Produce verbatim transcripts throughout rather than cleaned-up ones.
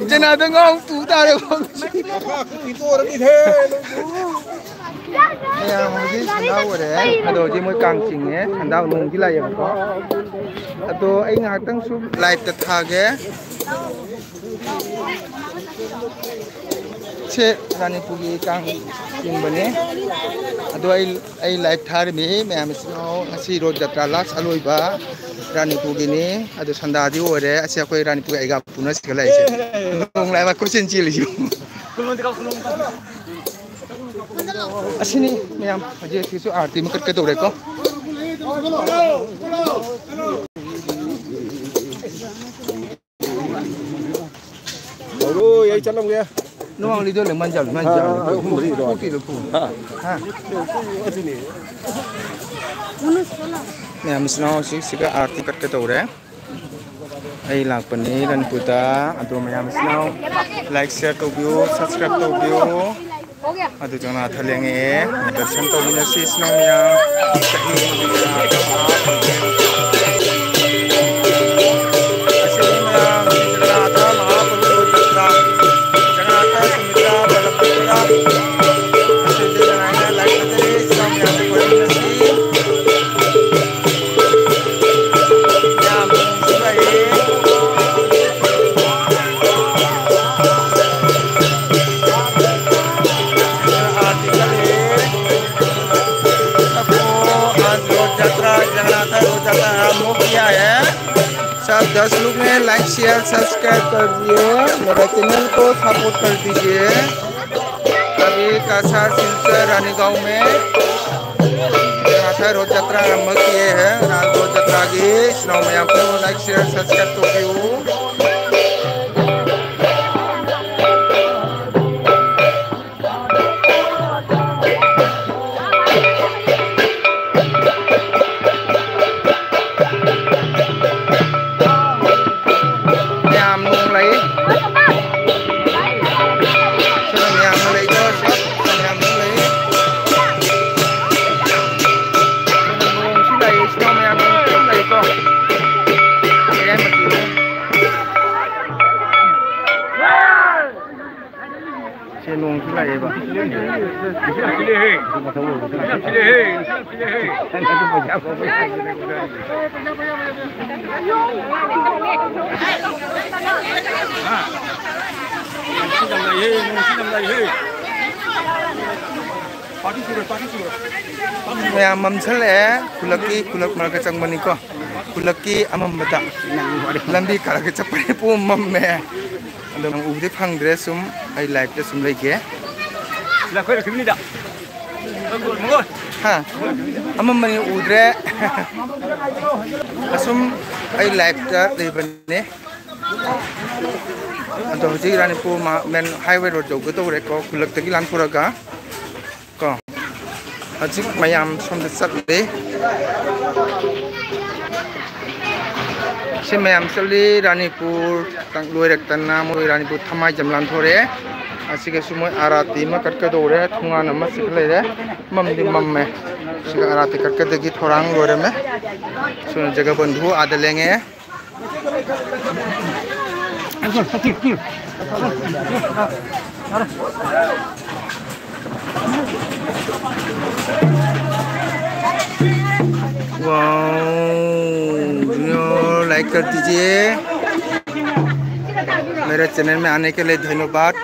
ꯆꯦꯅꯥꯗ ꯉꯥꯎ ꯇꯨ ꯇꯥꯔꯦ꯫ ꯃꯌꯥꯝ ꯍꯧꯖꯤꯛ ꯁꯟꯗꯥ ꯑꯣꯏꯔꯦ꯫ ꯑꯗꯣ ꯍꯧꯖꯤꯛ ꯃꯣꯏ ꯀꯥꯡ ꯆꯤꯡꯉꯦ꯫ ꯁꯟꯗꯥ ꯅꯣꯡꯗꯤ ꯂꯥꯛꯑꯦꯕꯀꯣ꯫ ꯑꯗꯣ ꯑꯩ ꯉꯥꯏꯍꯥꯛꯇꯪ ꯁꯨꯝ ꯂꯥꯏꯞꯇ ꯊꯥꯒꯦ꯫ ꯁꯦ ꯔꯥꯅꯤꯄꯨꯔꯒꯤ ꯀꯥꯡ ꯆꯤꯡꯕꯅꯦ꯫ ꯑꯗꯣ ꯑꯩ, ꯑꯩ ꯂꯥꯏꯞ ꯊꯥꯔꯤꯃꯤ ꯃꯌꯥꯝ ꯏꯆꯤꯟ ꯏꯅꯥꯎ꯫ ꯉꯁꯤ ꯔꯣꯠ ꯖꯇ꯭ꯔꯥ ꯂꯥꯁ ꯑꯂꯣꯏꯕ ꯔꯥꯅꯤꯄꯨꯔꯒꯤꯅꯤ꯫ ꯑꯗꯣ ꯁꯟꯗꯥꯗꯤ ꯑꯣꯏꯔꯦ꯫ ꯑꯁꯤ ꯑꯩꯈꯣꯏ ꯔꯥꯅꯤꯄꯨꯔꯒꯤ ꯑꯩꯒꯥ ꯄꯨꯅ ꯁꯤꯒ ꯂꯩꯔꯤꯁꯦ꯫ ꯅꯣꯡ ꯂꯥꯏ ꯃꯥ ꯀꯣꯏꯆꯦꯟ ꯆꯦꯜꯂꯤꯁꯤ꯫ ꯑꯁꯤꯅꯤ ꯃꯌꯥꯝ, ꯍꯧꯖꯤꯛ ꯑꯁꯤꯁꯨ ꯑꯥꯔꯇꯤ ꯑꯃ ꯀꯠꯀꯗꯧꯔꯦꯀꯣ꯫ ꯍꯧꯔꯣ, ꯑꯩ ꯆꯠꯂꯝꯒꯦ꯫ ꯅꯣꯡ ꯂꯤꯗꯣ ꯂꯩ ꯃꯟꯖꯥꯕ, ꯃꯟꯖꯥꯕ꯫ ꯑꯥ, ꯑꯍꯨꯝ ꯃꯔꯤꯗꯣ꯫ ꯀꯣꯛꯀꯤꯗꯣ ꯄꯨ꯫ ꯍꯥ? ꯍꯥ? ꯑꯗꯨꯅꯦ꯫ ꯃꯌꯥꯝ ꯏꯆꯤꯟ ꯏꯅꯥꯎꯁꯤ ꯁꯤꯒ ꯑꯥꯔꯇꯤ ꯀꯠꯀꯗꯧꯔꯦ꯫ ꯑꯩ ꯂꯥꯛꯄꯅꯤ ꯔꯟꯄꯨꯔꯗ꯫ ꯑꯗꯣ ꯃꯌꯥꯝ ꯏꯆꯤꯟ ꯏꯅꯥꯎ like, share ꯇꯧꯕꯤꯌꯨ, subscribe ꯇꯧꯕꯤꯌꯨ꯫ ꯑꯗꯨ ꯖꯒꯅꯥꯊ ꯂꯦꯡꯉꯛꯑꯦ꯫ ꯗꯔꯁꯟ ꯇꯧꯃꯤꯟꯅꯁꯤ ꯏꯆꯤꯟ ꯏꯅꯥꯎ ꯃꯌꯥꯝ꯫ ꯆꯍꯤ ꯑꯃꯒꯤ ꯖꯒꯅꯥꯊ ꯃꯍꯥꯄ꯭ꯔꯚꯨ꯫ ꯉꯁꯤꯗꯤ ꯃꯌꯥꯝ ꯖꯒꯅꯥꯊ ꯃꯍꯥꯄ꯭ꯔꯚꯨ ꯖꯇ꯭ꯔꯥ꯫ ꯖꯒꯅꯥꯊ ꯁꯨꯃꯤꯇ꯭ꯔꯥ ꯕꯂꯚꯗ꯭ꯔ꯫ ꯉꯁꯤꯗꯤ ꯖꯒꯅꯥꯊ ꯂꯥꯏ ꯐꯖꯔꯦ꯫ ꯏꯆꯤꯟ ꯏꯅꯥꯎ ꯃꯌꯥꯝ ꯀꯣꯏꯃꯤꯟꯅꯁꯤ꯫ ꯌꯥꯝ ꯅꯨꯡꯁꯤꯕ ꯍꯦ꯫ आरती कर लिए। सबको आज रोज यात्रा, जगन्नाथ रोज यात्रा आरंभ हो गया है। सब दस लोग ने like, share, subscribe कर दिए, मेरे चैनल को सपोर्ट कर दीजिए। अभी काछार, सिलचर, रानीगांव में यहाँ पे रोज यात्रा आरंभ किए हैं। रात रोज यात्रा की सुनाओ मैं आपको, like, share, subscribe तो क्यों। ꯏꯆꯤꯟ ꯏꯅꯥꯎ ꯃꯌꯥꯝ ꯑꯗꯨꯝ ꯂꯩꯀꯣ꯫ ꯃꯌꯥꯏ ꯃꯆꯨ꯫ ꯁꯦ ꯅꯣꯡꯁꯨ ꯂꯥꯛꯑꯦꯕ꯫ ꯃꯌꯥꯝ ꯃꯝꯁꯜꯂꯛꯑꯦ꯫ ꯈꯨꯜꯂꯛꯀꯤ, ꯈꯨꯜꯂꯛ ꯃꯔꯛꯇ ꯆꯪꯕꯅꯤꯀꯣ꯫ ꯈꯨꯜꯂꯛꯀꯤ ꯑꯃꯝꯕꯗ ꯂꯝꯕꯤ ꯀꯥꯔꯛꯇ ꯆꯠꯄꯅꯤ꯫ ꯄꯨꯝ ꯃꯝꯃꯦ꯫ ꯑꯗꯣ ꯅꯪ ꯎꯕꯗꯤ ꯐꯪꯗ꯭ꯔꯦ, ꯁꯨꯝ ꯑꯩ ꯂꯥꯏꯞꯇ ꯁꯨꯝ ꯂꯩꯒꯦ꯫ ꯍꯥ? ꯑꯃꯝꯕꯅꯤ, ꯎꯗ꯭ꯔꯦ꯫ ꯑꯁꯨꯝ ꯑꯩ ꯂꯥꯏꯞꯇ ꯂꯩꯕꯅꯦ꯫ ꯑꯗꯣ ꯍꯧꯖꯤꯛ ꯔꯥꯅꯤꯄꯨꯔ ꯃꯥ-, ꯃꯦꯟ ꯍꯥꯏꯋꯦ ꯔꯣꯗ ꯌꯧꯒꯗꯧꯔꯦꯀꯣ, ꯈꯨꯜꯂꯛꯇꯒꯤ ꯂꯥꯟꯊꯣꯔꯛꯑꯒ꯫ ꯀꯣ꯫ ꯍꯧꯖꯤꯛ ꯃꯌꯥꯝ ꯁꯣꯝꯗ ꯆꯠꯂꯤ꯫ ꯁꯤ ꯃꯌꯥꯝ ꯆꯠꯂꯤ꯫ ꯔꯥꯅꯤꯄꯨꯔ ꯇꯪ-, ꯂꯣꯏꯔꯛꯇꯅ ꯃꯣꯏ ꯔꯥꯅꯤꯄꯨꯔ ꯊꯃꯥꯏꯖꯝ ꯂꯥꯟꯊꯣꯔꯛꯑꯦ꯫ ꯑꯁꯤꯒꯁꯨ ꯃꯣꯏ ꯑꯥꯔꯥꯇꯤ ꯑꯃ ꯀꯠꯀꯗꯧꯔꯦ꯫ ꯊꯣꯡꯒꯥꯟ ꯑꯃ ꯁꯤꯗ ꯂꯩꯔꯦ꯫ ꯃꯝꯗꯤ ꯃꯝꯃꯦ꯫ ꯁꯤꯒ ꯑꯥꯔꯥꯇꯤ ꯀꯠꯀꯗꯒꯤ ꯊꯧꯔꯥꯡ ꯂꯣꯏꯔꯝꯃꯦ꯫ ꯁꯣꯝꯗ ꯖꯒꯕꯟꯙꯨ ꯑꯥꯗ ꯂꯦꯡꯉꯦ꯫ वाओ, लाइक कर दीजिए। मेरे चैनल में आने के लिए धन्यवाद।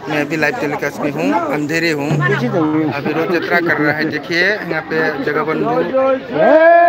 मैं अभी लाइव टेलीकास्ट में हूँ, अंधेरे हूँ। अभी रोड यात्रा कर रहा है, देखिए यहाँ पे जगह बंधु।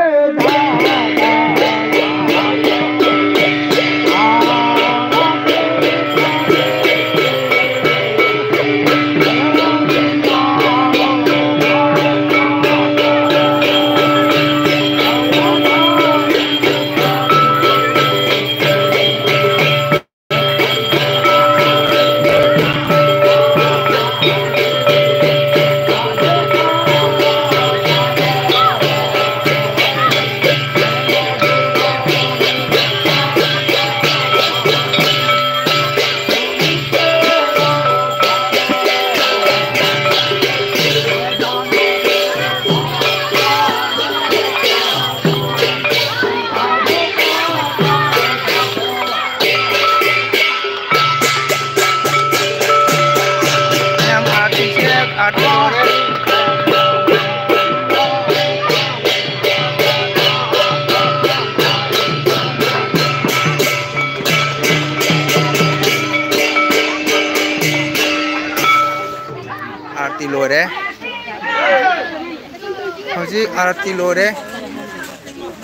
आरती लो रे।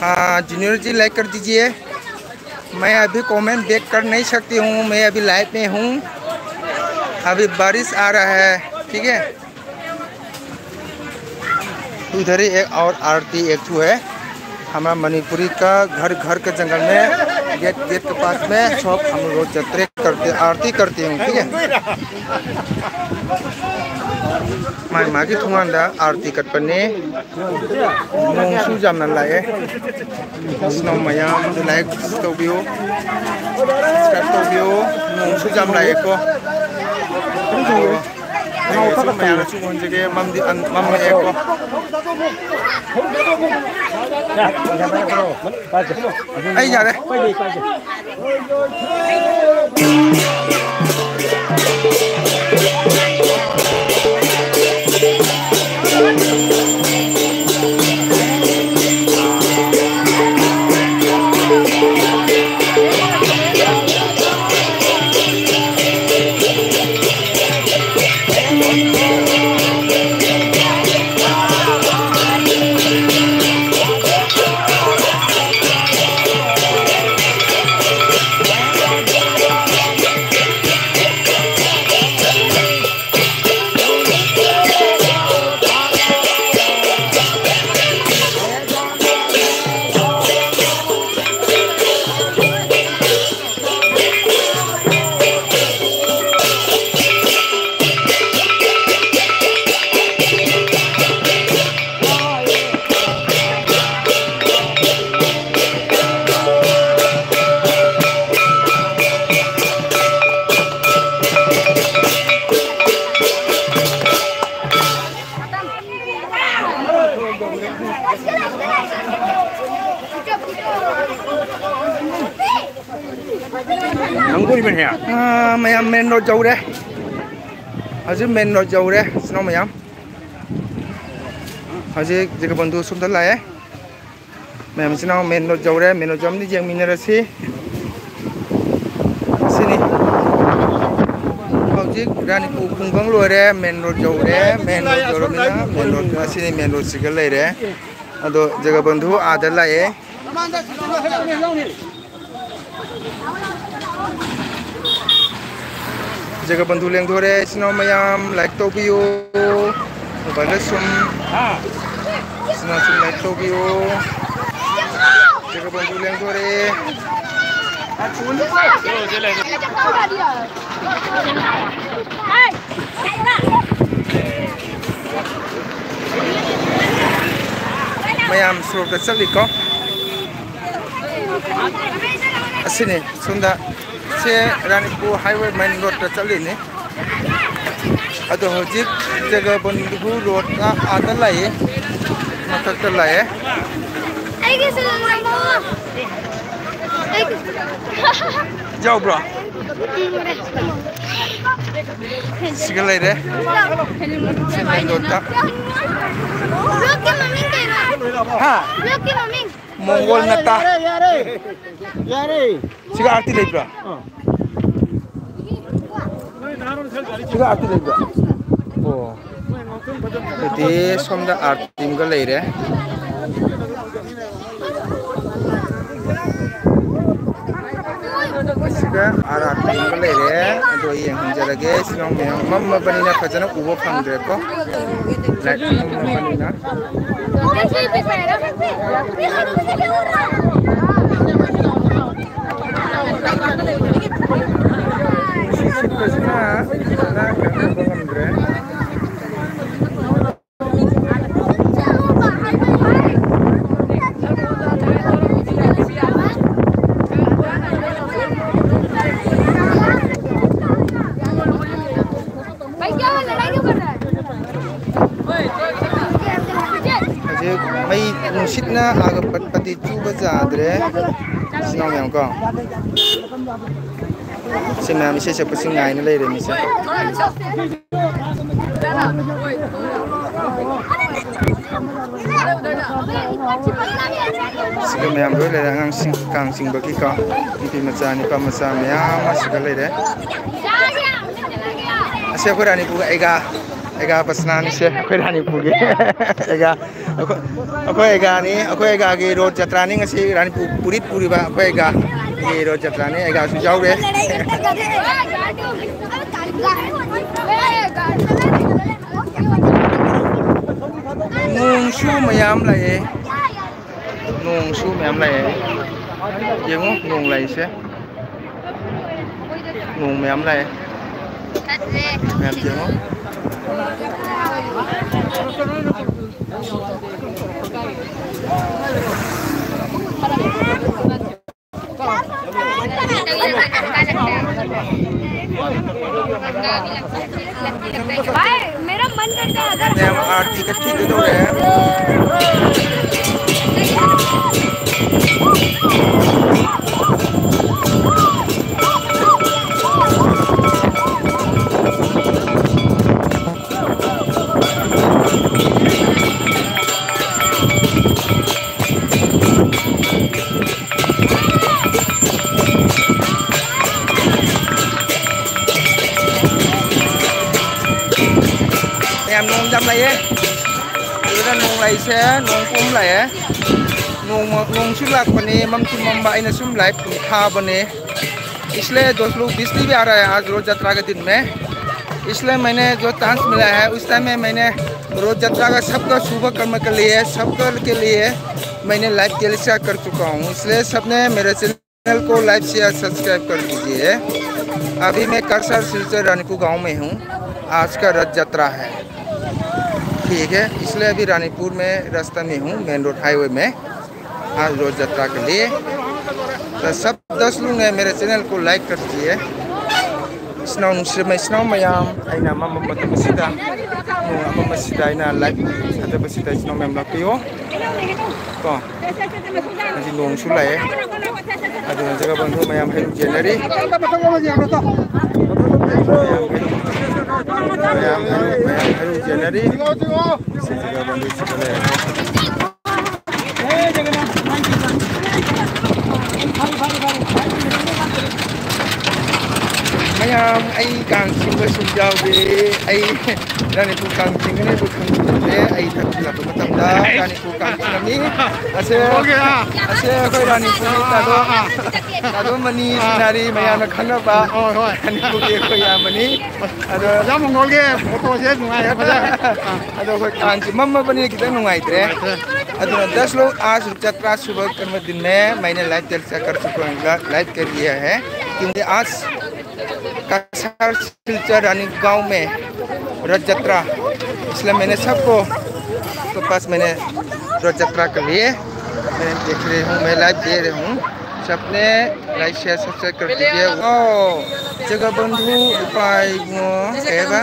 हाँ, जूनियर जी, लाइक कर दीजिए। मैं अभी कमेंट बैक कर नहीं सकती हूँ, मैं अभी लाइव में हूँ, अभी बारिश आ रहा है, ठीक है। उधर ही एक और आरती एक ठो है। हमारा मणिपुरी का घर, घर के जंगल में, गेट, गेट के पास में सब हम लोग जत्रे करते, आरती करते हैं, ठीक है। मैं माँ की थुआंदा आरती कटपने ꯅꯣꯡꯁꯨ ꯌꯥꯝꯅ ꯂꯥꯛꯑꯦ꯫ ꯏꯆꯤꯟ ꯏꯅꯥꯎ ꯃꯌꯥꯝ ꯑꯗꯨ like ꯇꯧꯕꯤꯌꯨ, subscribe ꯇꯧꯕꯤꯌꯨ꯫ ꯅꯣꯡꯁꯨ ꯌꯥꯝ ꯂꯥꯛꯑꯦꯀꯣ꯫ ꯑꯗꯣ ꯃꯌꯥꯝꯅꯁꯨ ꯎꯍꯟꯖꯒꯦ, ꯃꯝꯗꯤ ꯑꯟ-, ꯃꯝꯃꯛꯑꯦꯀꯣ꯫ ꯑꯩ ꯌꯥꯔꯦ꯫ ꯅꯪ ꯀꯣꯏꯕꯅꯦ? ꯑꯥ, ꯃꯌꯥꯝ main road ꯌꯧꯔꯦ꯫ ꯍꯧꯖꯤꯛ main road ꯌꯧꯔꯦ, ꯏꯆꯤꯟ ꯏꯅꯥꯎ ꯃꯌꯥꯝ꯫ ꯍꯧꯖꯤꯛ ꯖꯒꯕꯟꯙꯨ ꯁꯣꯝꯗ ꯂꯥꯛꯑꯦ꯫ ꯃꯌꯥꯝ ꯏꯆꯤꯟ ꯏꯅꯥꯎ main road ꯌꯧꯔꯦ, main road ꯌꯧꯔꯝꯗꯤ ꯌꯦꯡꯃꯤꯟꯅꯔꯁꯤ꯫ ꯁꯤꯅꯤ꯫ ꯍꯧꯖꯤꯛ ꯍꯧꯖꯤꯛ ꯔꯥꯅꯤꯄꯨꯔ ꯈꯨꯡꯒꯪ ꯂꯣꯏꯔꯦ, ꯃꯦꯟ ꯔꯣꯗ ꯌꯧꯔꯦ꯫ ꯃꯦꯟ ꯔꯣꯗ ꯌꯧꯔꯕꯅꯤꯅ ꯃꯦꯟ ꯔꯣꯗ ꯑꯁꯤꯅꯤ, ꯃꯦꯟ ꯔꯣꯗꯁꯤꯒ ꯂꯩꯔꯦ꯫ ꯑꯗꯣ ꯖꯒꯕꯟꯙꯨ ꯑꯥꯗ ꯂꯥꯛꯑꯦ꯫ ꯖꯒꯕꯟꯙꯨ ꯂꯦꯡꯊꯣꯔꯦ꯫ ꯏꯆꯤꯟ ꯏꯅꯥꯎ ꯃꯌꯥꯝ ꯂꯥꯏꯛ ꯇꯧꯕꯤꯌꯨ꯫ ꯃꯣꯕꯥꯏꯜꯗ ꯁꯨꯝ, ꯏꯆꯤꯟ ꯏꯅꯥꯎ ꯁꯨꯝ ꯂꯥꯏꯛ ꯇꯧꯕꯤꯌꯨ꯫ ꯖꯒꯕꯟꯙꯨ ꯂꯦꯡꯊꯣꯔꯦ꯫ ꯃꯌꯥꯝ ꯁꯣꯔꯣꯛꯇ ꯆꯠꯂꯤꯀꯣ꯫ ꯑꯁꯤꯅꯤ ꯁꯣꯝꯗ, ꯁꯦ ꯔꯥꯅꯤꯄꯨꯔ ꯍꯥꯏꯋꯦ ꯃꯦꯟ ꯔꯣꯗꯇ ꯆꯠꯂꯤꯅꯤ꯫ ꯑꯗꯣ ꯍꯧꯖꯤꯛ ꯖꯒꯕꯟꯙꯨ ꯔꯣꯗꯇ ꯑꯥꯗ ꯂꯥꯛꯑꯦ, ꯃꯊꯛꯇ ꯂꯥꯛꯑꯦ꯫ ꯑꯩꯒꯤꯁꯨ ꯂꯧꯔꯝꯃꯣ꯫ ꯑꯩꯒꯤꯁꯨ꯫ ꯌꯥꯎꯕ꯭ꯔꯣ? ꯁꯤꯒ ꯂꯩꯔꯦ꯫ ꯁꯤ ꯃꯦꯟ ꯔꯣꯗꯇ꯫ ꯕ꯭ꯂꯣꯛꯀꯤ ꯃꯃꯤꯡ ꯀꯩꯅꯣ? ꯍꯥ? ꯕ꯭ꯂꯣꯛꯀꯤ ꯃꯃꯤꯡ? ꯃꯣꯡꯒꯣꯜ ꯅꯠꯇ꯫ ꯌꯥꯔꯦ, ꯌꯥꯔꯦ, ꯌꯥꯔꯦ꯫ ꯁꯤꯒ ꯑꯥꯔꯇꯤ ꯂꯩꯕ꯭ꯔꯥ? ꯑꯥ꯫ ꯁꯤꯒ ꯑꯥꯔꯇꯤ ꯂꯩꯕ꯭ꯔꯥ? ꯑꯣ꯫ ꯑꯗꯨꯗꯤ ꯁꯣꯝꯗ ꯑꯥꯔꯇꯤ ꯑꯃꯒ ꯂꯩꯔꯦ꯫ ꯁꯤꯗ ꯑꯥꯔ ꯑꯥꯔ ꯄꯤ ꯑꯃꯒ ꯂꯩꯔꯦ꯫ ꯑꯗꯣ ꯑꯩ ꯌꯦꯡꯍꯟꯖꯔꯒꯦ꯫ ꯁꯤꯂꯣꯡ ꯃꯌꯥꯝ ꯃꯝꯃꯕꯅꯤꯅ ꯐꯖꯅ ꯎꯕ ꯐꯪꯗ꯭ꯔꯦꯀꯣ꯫ ꯂꯥꯏꯠ ꯃꯝꯃꯕꯅꯤꯅ꯫ ꯅꯨꯡꯁꯤꯠ ꯁꯤꯠꯄꯁꯤꯅ ꯐꯖꯅ ꯀꯩꯅꯣ ꯇꯧꯕ ꯉꯝꯗ꯭ꯔꯦ꯫ ꯍꯧꯖꯤꯛ ꯃꯩ ꯅꯨꯡꯁꯤꯠꯅ ꯑꯥꯒ ꯄꯠ ꯄꯠꯇꯤ ꯆꯨꯕ ꯌꯥꯗ꯭ꯔꯦ꯫ ꯏꯆꯤꯟ ꯏꯅꯥꯎ ꯃꯌꯥꯝ ꯀꯣ꯫ ꯁꯤ ꯃꯌꯥꯝ ꯏꯁꯩ ꯁꯛꯄꯁꯤ ꯉꯥꯏꯅ ꯂꯩꯔꯦ ꯃꯤꯁꯦ꯫ ꯁꯤꯗ ꯃꯌꯥꯝ ꯂꯣꯏ ꯂꯩꯔꯦ, ꯑꯉꯥꯡꯁꯤꯡ ꯀꯥꯡ ꯆꯤꯡꯕꯒꯤꯀꯣ, ꯅꯨꯄꯤ ꯃꯆꯥ, ꯅꯨꯄꯥ ꯃꯆꯥ ꯃꯌꯥꯝ ꯑꯃ ꯁꯤꯗ ꯂꯩꯔꯦ꯫ ꯑꯁꯤ ꯑꯩꯈꯣꯏ ꯔꯥꯅꯤꯄꯨꯔꯒꯤ ꯑꯩꯒꯥ, ꯑꯩꯒꯥ ꯕꯁꯅꯥꯅꯤꯁꯦ, ꯑꯩꯈꯣꯏ ꯔꯥꯅꯤꯄꯨꯔꯒꯤ ꯑꯩꯒꯥ, ꯑꯩꯈꯣꯏ, ꯑꯩꯈꯣꯏ ꯑꯩꯒꯥꯅꯤ, ꯑꯩꯈꯣꯏ ꯑꯩꯒꯥꯒꯤ ꯔꯣꯠ ꯖꯇ꯭ꯔꯥꯅꯤ ꯉꯁꯤ꯫ ꯔꯥꯅꯤꯄꯨꯔ ꯄꯨꯔꯤꯠ ꯄꯨꯔꯤꯕ ꯑꯩꯈꯣꯏ ꯑꯩꯒꯥꯒꯤ ꯔꯣꯠ ꯖꯇ꯭ꯔꯥꯅꯤ꯫ ꯑꯩꯒꯥꯁꯨ ꯌꯥꯎꯔꯦ꯫ ꯅꯣꯡꯁꯨ ꯃꯌꯥꯝ ꯂꯥꯛꯑꯦ꯫ ꯅꯣꯡꯁꯨ ꯃꯌꯥꯝ ꯂꯥꯛꯑꯦ꯫ ꯌꯦꯡꯉꯨ, ꯅꯣꯡ ꯂꯩꯁꯦ꯫ ꯅꯣꯡ ꯃꯌꯥꯝ ꯂꯥꯛꯑꯦ꯫ ꯃꯌꯥꯝ ꯌꯦꯡꯉꯨ꯫ भाई, मेरा मन करता है अगर ꯃꯌꯥꯝ ꯑꯥꯔꯇꯤ ꯀꯠꯈꯤꯒꯗꯧꯔꯦ꯫ ꯌꯥꯝ ꯅꯣꯡ ꯌꯥꯝ ꯂꯩꯌꯦ꯫ ꯑꯗꯨꯗ ꯅꯣꯡ ꯂꯩꯁꯦ, ꯅꯣꯡ ꯀꯨꯝ ꯂꯩꯌꯦ꯫ ꯅꯣꯡ, ꯅꯣꯡꯁꯨ ꯂꯥꯛꯄꯅꯦ, ꯃꯝꯁꯨ ꯃꯝꯕ, ꯑꯩꯅ ꯁꯨꯝ ꯂꯥꯏꯚ ꯊꯥꯕꯅꯦ꯫ इसलिए दोस्त लोग, बिजली भी आ रहा है आज रथ यात्रा के दिन में, इसलिए मैंने जो चांस मिला है उस टाइम में मैंने रथ यात्रा का सबका शुभ कर्म के लिए, सबका के लिए मैंने लाइव टेलीकास्ट कर चुका हूँ। इसलिए सबने मेरे चैनल को लाइक, शेयर, सब्सक्राइब कर दीजिए। अभी मैं करसर सिलचर रानीपुर गांव में हूँ। आज का रथ यात्रा है, ठीक है, इसलिए अभी रानीपुर में रास्ता में हूँ, मेन रोड हाईवे में। आज रथ यात्रा के लिए तो सब दस लोग हैं, मेरे चैनल को लाइक कर दीजिए। ꯏꯆꯤꯟ ꯏꯅꯥꯎ ꯅꯨꯡꯁꯤꯔꯕ ꯏꯆꯤꯟ ꯏꯅꯥꯎ ꯃꯌꯥꯝ, ꯑꯩꯅ ꯑꯃꯝꯕ ꯃꯇꯝ ꯑꯁꯤꯗ, ꯅꯣꯡ ꯑꯃꯝꯕꯁꯤꯗ ꯑꯩꯅ ꯂꯥꯏꯚ ꯊꯥꯖꯕꯁꯤꯗ ꯏꯆꯤꯟ ꯏꯅꯥꯎ ꯃꯌꯥꯝ ꯂꯥꯛꯄꯤꯌꯨ ꯀꯣ꯫ ꯉꯁꯤ ꯅꯣꯡꯁꯨ ꯂꯥꯛꯑꯦ, ꯑꯗꯨꯅ ꯖꯒꯥ ꯕꯟꯙꯨ ꯃꯌꯥꯝ ꯍꯩꯔꯨꯛ ꯆꯦꯟꯅꯔꯤ꯫ ꯃꯌꯥꯝ ꯍꯩꯔꯨꯛ, ꯃꯌꯥꯝ ꯍꯩꯔꯨꯛ ꯆꯦꯟꯅꯔꯤ꯫ ꯁꯤ ꯖꯒꯥ ꯕꯟꯙꯨ ꯁꯤꯗ ꯂꯩꯔꯦ꯫ ꯃꯌꯥꯝ ꯃꯌꯥꯝ, ꯑꯩ ꯀꯥꯡ ꯆꯤꯡꯕ ꯁꯨꯝ ꯌꯥꯎꯋꯦ꯫ ꯑꯩ ꯔꯥꯅꯤꯄꯨꯔ ꯀꯥꯡ ꯆꯤꯡꯒꯅꯦꯕ ꯈꯪꯗꯦ꯫ ꯑꯩ ꯊꯕꯛ ꯆꯤꯜꯂꯛꯄ ꯃꯇꯝꯗ ꯔꯥꯅꯤꯄꯨꯔ ꯀꯥꯡ ꯆꯤꯡꯉꯝꯃꯤ꯫ ꯑꯁꯦ, ꯑꯣꯀꯦ, ꯑꯥ꯫ ꯑꯁꯦ ꯑꯩꯈꯣꯏ ꯔꯥꯅꯤꯄꯨꯔꯒꯤ ꯇꯥꯗꯣ, ꯑꯥ, ꯑꯥ꯫ ꯇꯥꯗꯣ ꯃꯅꯤ ꯑꯥ꯫ ꯁꯤꯅꯥꯔꯤ ꯃꯌꯥꯝꯅ ꯈꯪꯅꯕ ꯍꯣꯏ, ꯍꯣꯏ꯫ ꯔꯥꯅꯤꯄꯨꯔꯒꯤ ꯑꯩꯈꯣꯏ ꯏꯌꯥꯝꯕꯅꯤ꯫ ꯑꯗꯣ ꯑꯣꯖꯥ ꯃꯪꯒꯣꯜꯒꯤ ꯐꯣꯇꯣꯁꯦ ꯅꯨꯡꯉꯥꯏꯔꯦ, ꯐꯖꯔꯦ꯫ ꯑꯥ꯫ ꯑꯗꯣ ꯑꯩꯈꯣꯏ ꯀꯥꯡꯁꯦ ꯃꯝꯃꯕꯅꯤꯅ ꯈꯤꯇꯪ ꯅꯨꯡꯉꯥꯏꯇ꯭ꯔꯦ꯫ ꯅꯨꯡꯉꯥꯏꯇ꯭ꯔꯦ꯫ ꯑꯗꯨꯅ दस लोग आज रथ यात्रा शुभ कर्म दिन में मैंने लाइव चर्चा कर चुका हूँ, लाइव कर लिया है, क्योंकि आज कासार सिलचर रानी गांव में रथ यात्रा, इसलिए मैंने सबको, तो पास मैंने रथ यात्रा के लिए मैं देख रही हूँ, मैं लाइव दे रही हूँ। सबने लाइक, शेयर, सब्सक्राइब कर दीजिए। ओ, जगबंधु उपाय, ओ, एवा,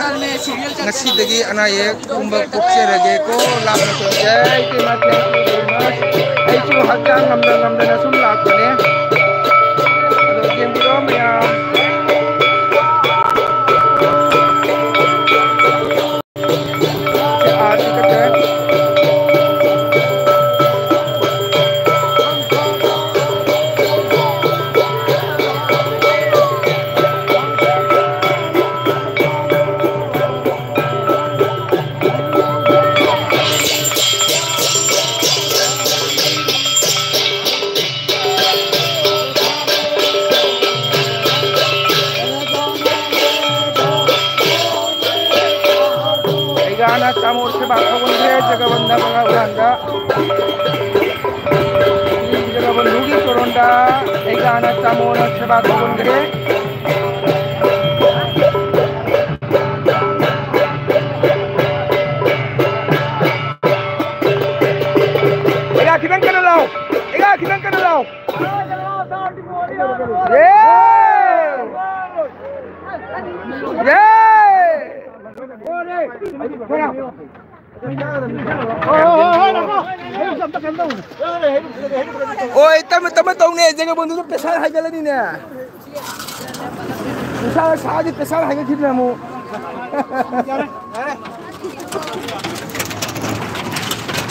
ꯉꯁꯤꯗꯒꯤ ꯑꯅꯥ ꯑꯌꯦꯛ ꯄꯨꯝꯕ ꯀꯣꯛꯆꯔꯒꯦꯀꯣ, ꯂꯥꯞꯅ ꯆꯠꯆꯩ, ꯏꯇꯩꯃ, thank you very much꯫ ꯑꯩꯁꯨ ꯍꯛꯆꯥꯡ ꯉꯝꯗ ꯉꯝꯗꯅ ꯁꯨꯝ ꯂꯥꯛꯄꯅꯦ꯫ ꯑꯗꯣ ꯌꯦꯡꯕꯤꯔꯣ ꯃꯌꯥꯝ꯫ ꯑꯩꯒꯥꯅ ꯆꯥꯃꯣꯠ ꯁꯦꯕꯥ ꯇꯧꯕꯁꯦ ꯖꯒꯕꯟꯙ ꯕꯒꯥꯟꯗ꯫ ꯖꯒꯕꯟꯙꯨꯒꯤ ꯆꯣꯔꯣꯟꯗ ꯑꯩꯒꯥꯅ ꯆꯥꯃꯣꯅ ꯁꯦꯕꯥ ꯇꯧꯕꯁꯦ꯫ ꯑꯩꯒꯥ ꯈꯤꯇꯪ ꯀꯟꯅ ꯂꯥꯎ꯫ ꯑꯩꯒꯥ ꯈꯤꯇꯪ ꯀꯟꯅ ꯂꯥꯎ꯫ ꯌꯦ! ꯌꯦ! ꯑꯣꯏ, ꯇꯞꯅ ꯇꯞꯅ ꯇꯧꯅꯦ, ꯖꯒꯕꯟꯙꯨꯗꯣ pressure ꯍꯥꯏꯒꯠꯂꯅꯤꯅꯦ꯫ ꯅꯨꯡꯁꯥ ꯁꯥꯔꯗꯤ pressure ꯍꯥꯏꯒꯠꯈꯤꯗꯅ ꯑꯃꯨꯛ꯫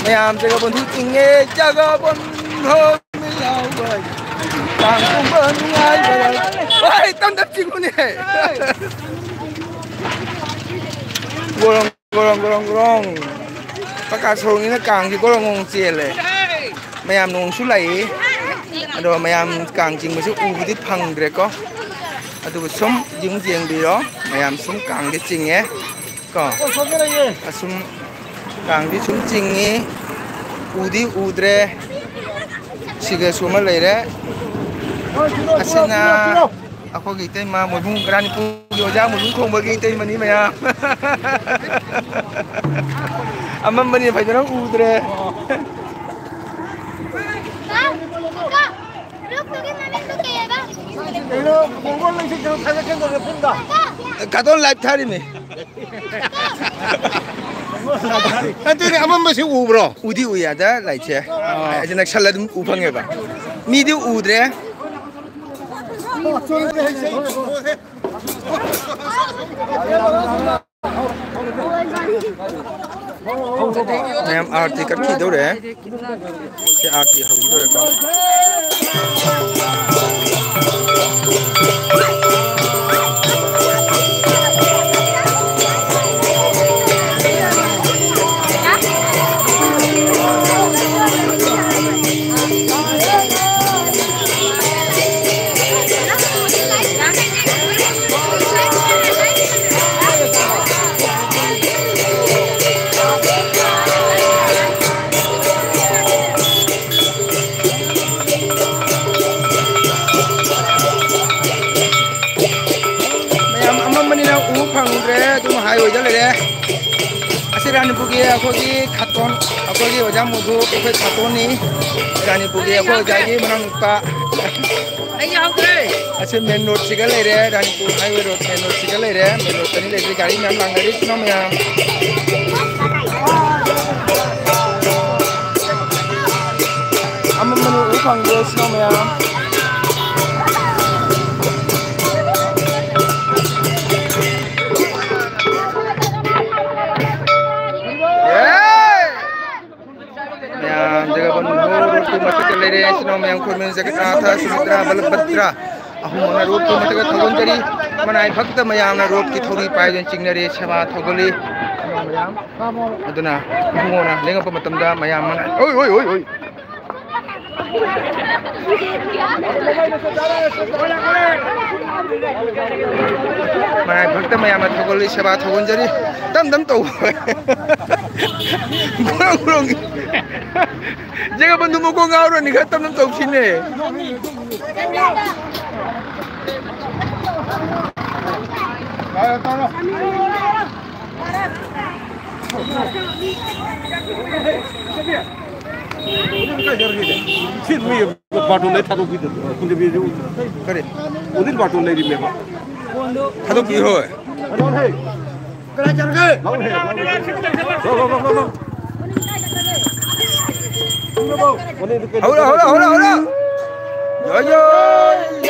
ꯃꯌꯥꯝ ꯖꯒꯕꯟꯙꯨ ꯆꯤꯡꯉꯦ, ꯖꯒꯕꯟꯙꯨ ꯃꯤꯠꯂꯥꯎꯕ꯫ ꯀꯥꯡ ꯆꯣꯡꯕ ꯅꯨꯡꯉꯥꯏꯕ꯫ ꯍꯣꯏ, ꯇꯞ ꯇꯞ ꯆꯤꯡꯉꯨꯅꯦ꯫ ꯒꯣꯔꯣꯡ, ꯒꯣꯔꯣꯡ, ꯒꯣꯔꯣꯡ, ꯒꯣꯔꯣꯡ꯫ ꯄꯀꯥ ꯁꯣꯔꯣꯛꯅꯤꯅ ꯀꯥꯡꯁꯤ ꯒꯣꯔꯣꯡ ꯒꯣꯔꯣꯡ ꯆꯦꯜꯂꯦ꯫ ꯃꯌꯥꯝ ꯅꯣꯡꯁꯨ ꯂꯥꯛꯏ꯫ ꯑꯗꯣ ꯃꯌꯥꯝ ꯀꯥꯡ ꯆꯤꯡꯕꯁꯨ ꯎꯕꯗꯤ ꯐꯪꯗ꯭ꯔꯦꯀꯣ꯫ ꯑꯗꯨꯕꯨ ꯁꯨꯝ ꯌꯨꯝ ꯌꯦꯡꯕꯤꯔꯣ꯫ ꯃꯌꯥꯝ ꯁꯨꯝ ꯀꯥꯡꯗꯤ ꯆꯤꯡꯉꯦ ꯀꯣ꯫ ꯑꯁꯨꯝ ꯀꯥꯡꯗꯤ ꯁꯨꯝ ꯆꯤꯡꯉꯤ꯫ ꯎꯗꯤ ꯎꯗ꯭ꯔꯦ꯫ ꯁꯤꯒꯁꯨ ꯑꯃ ꯂꯩꯔꯦ꯫ ꯑꯁꯤꯅ ꯑꯩꯈꯣꯏꯒꯤ ꯏꯇꯩꯃ ꯃꯣꯏꯕꯨꯡ ꯀꯔꯥꯅꯤꯄꯨꯔꯒꯤ ꯑꯣꯖꯥ ꯃꯣꯏꯕꯨꯡ ꯈꯣꯡꯕꯒꯤ ꯏꯇꯩꯃꯅꯤ ꯃꯌꯥꯝ꯫ ꯑꯃꯝꯕꯅꯤ ꯐꯖꯅ ꯎꯗ꯭ꯔꯦ꯫ ꯀꯩꯅꯣ, ꯈꯣꯡꯒꯣꯜ ꯂꯩꯁꯤ ꯀꯩꯅꯣ ꯊꯥꯒꯠꯀꯦ ꯇꯧꯔꯦ ꯄꯨꯟꯗ꯫ ꯀꯥꯇꯣꯟ ꯂꯥꯏꯚ ꯊꯥꯔꯤꯃꯤ꯫ ꯅꯠꯇꯦꯅꯦ, ꯑꯃꯝꯕꯁꯤ ꯎꯕ꯭ꯔꯣ? ꯎꯗꯤ ꯎꯏ ꯑꯗ ꯂꯥꯏꯠꯁꯦ꯫ ꯑꯥ꯫ ꯑꯩꯁꯦ ꯅꯛꯁꯜꯂ ꯑꯗꯨꯝ ꯎ ꯐꯪꯉꯦꯕ꯫ ꯃꯤꯗꯤ ꯎꯗ꯭ꯔꯦ꯫ ꯃꯌꯥꯝ ꯑꯥꯔꯇꯤ ꯀꯠꯈꯤꯗꯧꯔꯦ꯫ ꯁꯤ ꯑꯥꯔꯇꯤ ꯍꯧꯈꯤꯗꯧꯔꯦꯀꯣ꯫ ꯃꯌꯥꯝ ꯑꯃꯝꯕꯅꯤꯅ ꯎꯕ ꯐꯪꯗ꯭ꯔꯦ, ꯑꯗꯨꯝ ꯍꯥꯏꯋꯦꯗ ꯂꯩꯔꯦ꯫ ꯑꯁꯤ ꯔꯥꯅꯤꯄꯨꯔꯒꯤ ꯑꯩꯈꯣꯏꯒꯤ ꯈꯥꯇꯣꯟ, ꯑꯩꯈꯣꯏꯒꯤ ꯑꯣꯖꯥ ꯃꯣꯗꯨ, ꯑꯩꯈꯣꯏ ꯈꯥꯇꯣꯟꯅꯤ꯫ ꯔꯥꯅꯤꯄꯨꯔꯒꯤ ꯑꯩꯈꯣꯏ ꯑꯣꯖꯥꯒꯤ ꯃꯅꯥꯎꯅꯨꯄꯥ꯫ ꯑꯩ ꯌꯥꯎꯗ꯭ꯔꯦ꯫ ꯑꯁꯤ ꯃꯦꯟ ꯔꯣꯗꯁꯤꯒ ꯂꯩꯔꯦ, ꯔꯥꯅꯤꯄꯨꯔ ꯍꯥꯏꯋꯦ ꯔꯣꯗ ꯃꯦꯟ ꯔꯣꯗꯁꯤꯒ ꯂꯩꯔꯦ꯫ ꯃꯦꯟ ꯔꯣꯗꯇꯅꯤ ꯂꯩꯔꯤꯁꯦ, ꯒꯥꯔꯤ ꯃꯌꯥꯝ ꯂꯥꯡꯅꯔꯤ, ꯏꯆꯤꯟ ꯏꯅꯥꯎ ꯃꯌꯥꯝ꯫ ꯑꯃꯝꯕꯅꯤ ꯎ ꯐꯪꯗ꯭ꯔꯦ, ꯏꯆꯤꯟ ꯏꯅꯥꯎ ꯃꯌꯥꯝ꯫ ꯃꯌꯥꯝ ꯖꯒꯕꯣꯟ ꯃꯣꯍꯣꯔ ꯇꯨꯃ ꯃꯊꯛꯇ ꯂꯩꯔꯦ꯫ ꯏꯆꯤꯟ ꯏꯅꯥꯎ ꯃꯌꯥꯝ ꯈꯨꯔꯨꯝꯃꯤ, ꯖꯒꯟꯅꯥꯊ, ꯁꯨꯚꯗ꯭ꯔꯥ, ꯕꯂꯚꯗ꯭ꯔ ꯑꯍꯨꯝꯃꯛꯅ ꯔꯣꯞꯀꯤ ꯃꯊꯛꯇ ꯊꯧꯒꯣꯟꯖꯔꯤ꯫ ꯃꯅꯥꯏ ꯚꯛꯇ ꯃꯌꯥꯝꯅ ꯔꯣꯞꯀꯤ ꯊꯧꯔꯤ ꯄꯥꯏꯗꯨꯅ ꯆꯤꯡꯅꯔꯦ꯫ ꯁꯦꯕꯥ ꯊꯧꯒꯜꯂꯤ꯫ ꯏꯆꯤꯟ ꯏꯅꯥꯎ ꯃꯌꯥꯝ ꯑꯗꯨꯅ ꯏꯕꯨꯡꯉꯣꯅ ꯂꯦꯡꯉꯛꯄ ꯃꯇꯝꯗ ꯃꯌꯥꯝ ꯃꯅꯥꯏ, ꯑꯣꯏ, ꯑꯣꯏ, ꯑꯣꯏ, ꯑꯣꯏ꯫ ꯃꯅꯥꯏ ꯚꯛꯇ ꯃꯌꯥꯝꯅ ꯊꯧꯒꯜꯂꯤ, ꯁꯦꯕꯥ ꯊꯧꯒꯟꯖꯔꯤ꯫ ꯇꯝ ꯇꯝ ꯇꯧ꯫ ꯒꯣꯔꯣꯡ ꯒꯣꯔꯣꯡ꯫ ꯖꯒꯕꯟꯙꯨ ꯃꯀꯣꯛ ꯉꯥꯎꯔꯅꯤ, ꯈꯔ ꯇꯝ ꯇꯝ ꯇꯧꯁꯤꯅꯦ꯫ ꯁꯤ ꯃꯤ ꯕꯥꯔꯇꯣꯟ ꯂꯩ ꯊꯥꯗꯣꯛꯄꯤꯗ, ꯀꯨꯟꯖꯕꯤꯁꯨ꯫ ꯀꯔꯤ? ꯑꯣꯗꯤꯜ ꯕꯥꯔꯇꯣꯟ ꯂꯩꯔꯤꯃꯦꯕ꯫ ꯊꯥꯗꯣꯛꯄꯤꯔꯣ꯫ ꯀꯗꯥꯏ ꯆꯠꯈ꯭ꯔꯒꯦ? ꯂꯥꯎ ꯍꯦ, ꯂꯥꯎ ꯍꯦ꯫ ꯂꯥꯎ, ꯂꯥꯎ, ꯂꯥꯎ, ꯂꯥꯎ, ꯂꯥꯎ꯫ ꯍꯧꯔ, ꯍꯧꯔ, ꯍꯧꯔ, ꯍꯧꯔ꯫ ꯖꯣꯏ, ꯖꯣꯏ꯫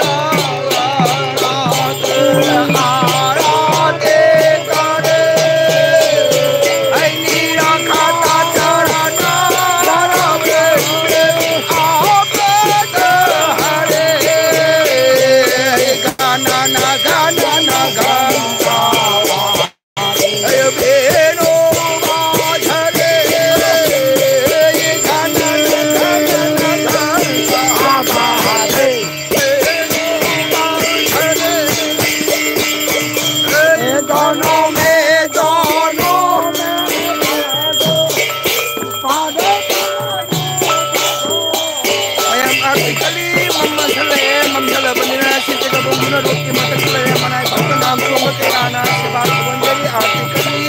ꯃꯌꯥꯝ ꯑꯥꯔꯇꯤꯀꯜꯂꯤ ꯃꯝꯁꯜꯂꯛꯑꯦ, ꯃꯝꯁꯜꯂꯕꯅꯤꯅ ꯁꯤꯁꯦ ꯀꯕꯣꯡꯗꯨꯅ ꯔꯣꯗꯀꯤ ꯃꯊꯛꯇ ꯂꯩꯔꯦ꯫ ꯃꯅꯥꯏ ꯐꯛꯇ ꯅꯥꯝ ꯁꯣꯡꯕ ꯀꯌꯥꯅ ꯁꯦꯕꯥ ꯇꯧꯍꯟꯖꯔꯤ꯫ ꯑꯥꯔꯇꯤꯀꯜꯂꯤ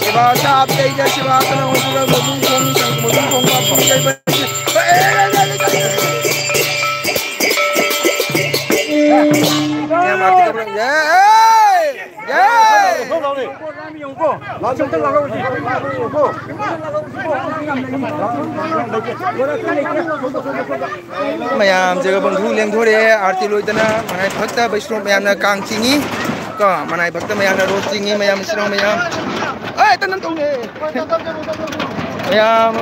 ꯁꯦꯕꯥ ꯁꯥꯕꯗꯩꯗ ꯁꯦꯕꯥ ꯀꯅꯥ ꯑꯣꯏꯗꯨꯅ ꯃꯕꯨꯡ ꯈꯣꯡ ꯁꯪ ꯃꯕꯨꯡ ꯈꯣꯡ ꯃꯄꯨꯡ ꯌꯩꯕ꯫ ꯃꯌꯥꯝ ꯑꯥꯔꯇꯤꯀꯜ ꯌꯦ! ꯌꯦ! ꯃꯌꯥꯝ ꯖꯒꯕꯟꯙꯨ ꯂꯦꯡꯊꯣꯔꯛꯑꯦ, ꯑꯥꯔꯇꯤ ꯂꯣꯏꯗꯅ ꯃꯅꯥꯏ ꯐꯛꯇ ꯕꯩꯁ꯭ꯅꯣꯞ ꯃꯌꯥꯝꯅ ꯀꯥꯡ ꯆꯤꯡꯏ꯫ ꯀꯣ, ꯃꯅꯥꯏ ꯐꯛꯇ ꯃꯌꯥꯝꯅ ꯔꯣꯞ ꯆꯤꯡꯏ, ꯃꯌꯥꯝ ꯏꯆꯤꯟ ꯏꯅꯥꯎ ꯃꯌꯥꯝ꯫ ꯑꯦ, ꯇꯟ ꯇꯟ ꯇꯧꯅꯦ꯫ ꯃꯌꯥꯝ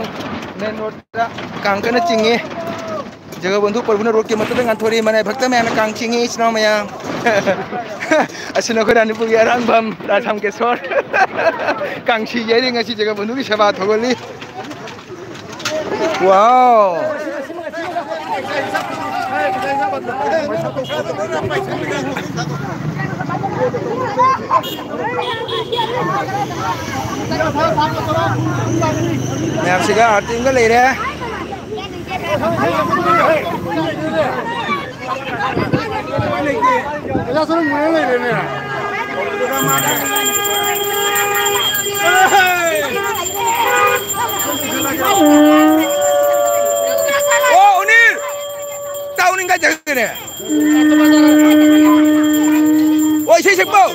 ꯃꯦꯟ ꯔꯣꯗꯇ ꯀꯥꯡ ꯀꯟꯅ ꯆꯤꯡꯉꯤ꯫ ꯖꯒꯕꯟꯙꯨ ꯄ꯭ꯔꯚꯨꯅ ꯔꯣꯗꯀꯤ ꯃꯇꯥꯏꯗ ꯉꯥꯟꯊꯣꯔꯛꯏ꯫ ꯃꯅꯥꯏ ꯚꯛꯇ ꯃꯌꯥꯝꯅ ꯀꯥꯡ ꯆꯤꯡꯉꯤ, ꯏꯆꯤꯟ ꯏꯅꯥꯎ ꯃꯌꯥꯝ꯫ ꯑꯁꯤꯅ ꯑꯩꯈꯣꯏ ꯔꯥꯅꯤꯄꯨꯔꯒꯤ ꯑꯔꯥꯡꯕꯝ ꯔꯥꯙꯥꯝꯀꯦꯁꯣꯔ꯫ ꯀꯥꯡꯁꯤ ꯌꯩꯔꯤ ꯉꯁꯤ ꯖꯒꯕꯟꯙꯨꯒꯤ ꯁꯦꯕꯥ ꯊꯧꯒꯜꯂꯤ꯫ ꯋꯥꯎ! ꯃꯌꯥꯝꯁꯤꯒ ꯑꯥꯔꯇꯤ ꯑꯃꯒ ꯂꯩꯔꯦ꯫ ꯑꯣ, ꯎꯅꯤꯜ! ꯇꯥꯎꯅꯤꯡꯒ ꯖꯒꯅꯦ꯫ ꯑꯣ, ꯏꯁꯩ ꯁꯛꯄꯧ꯫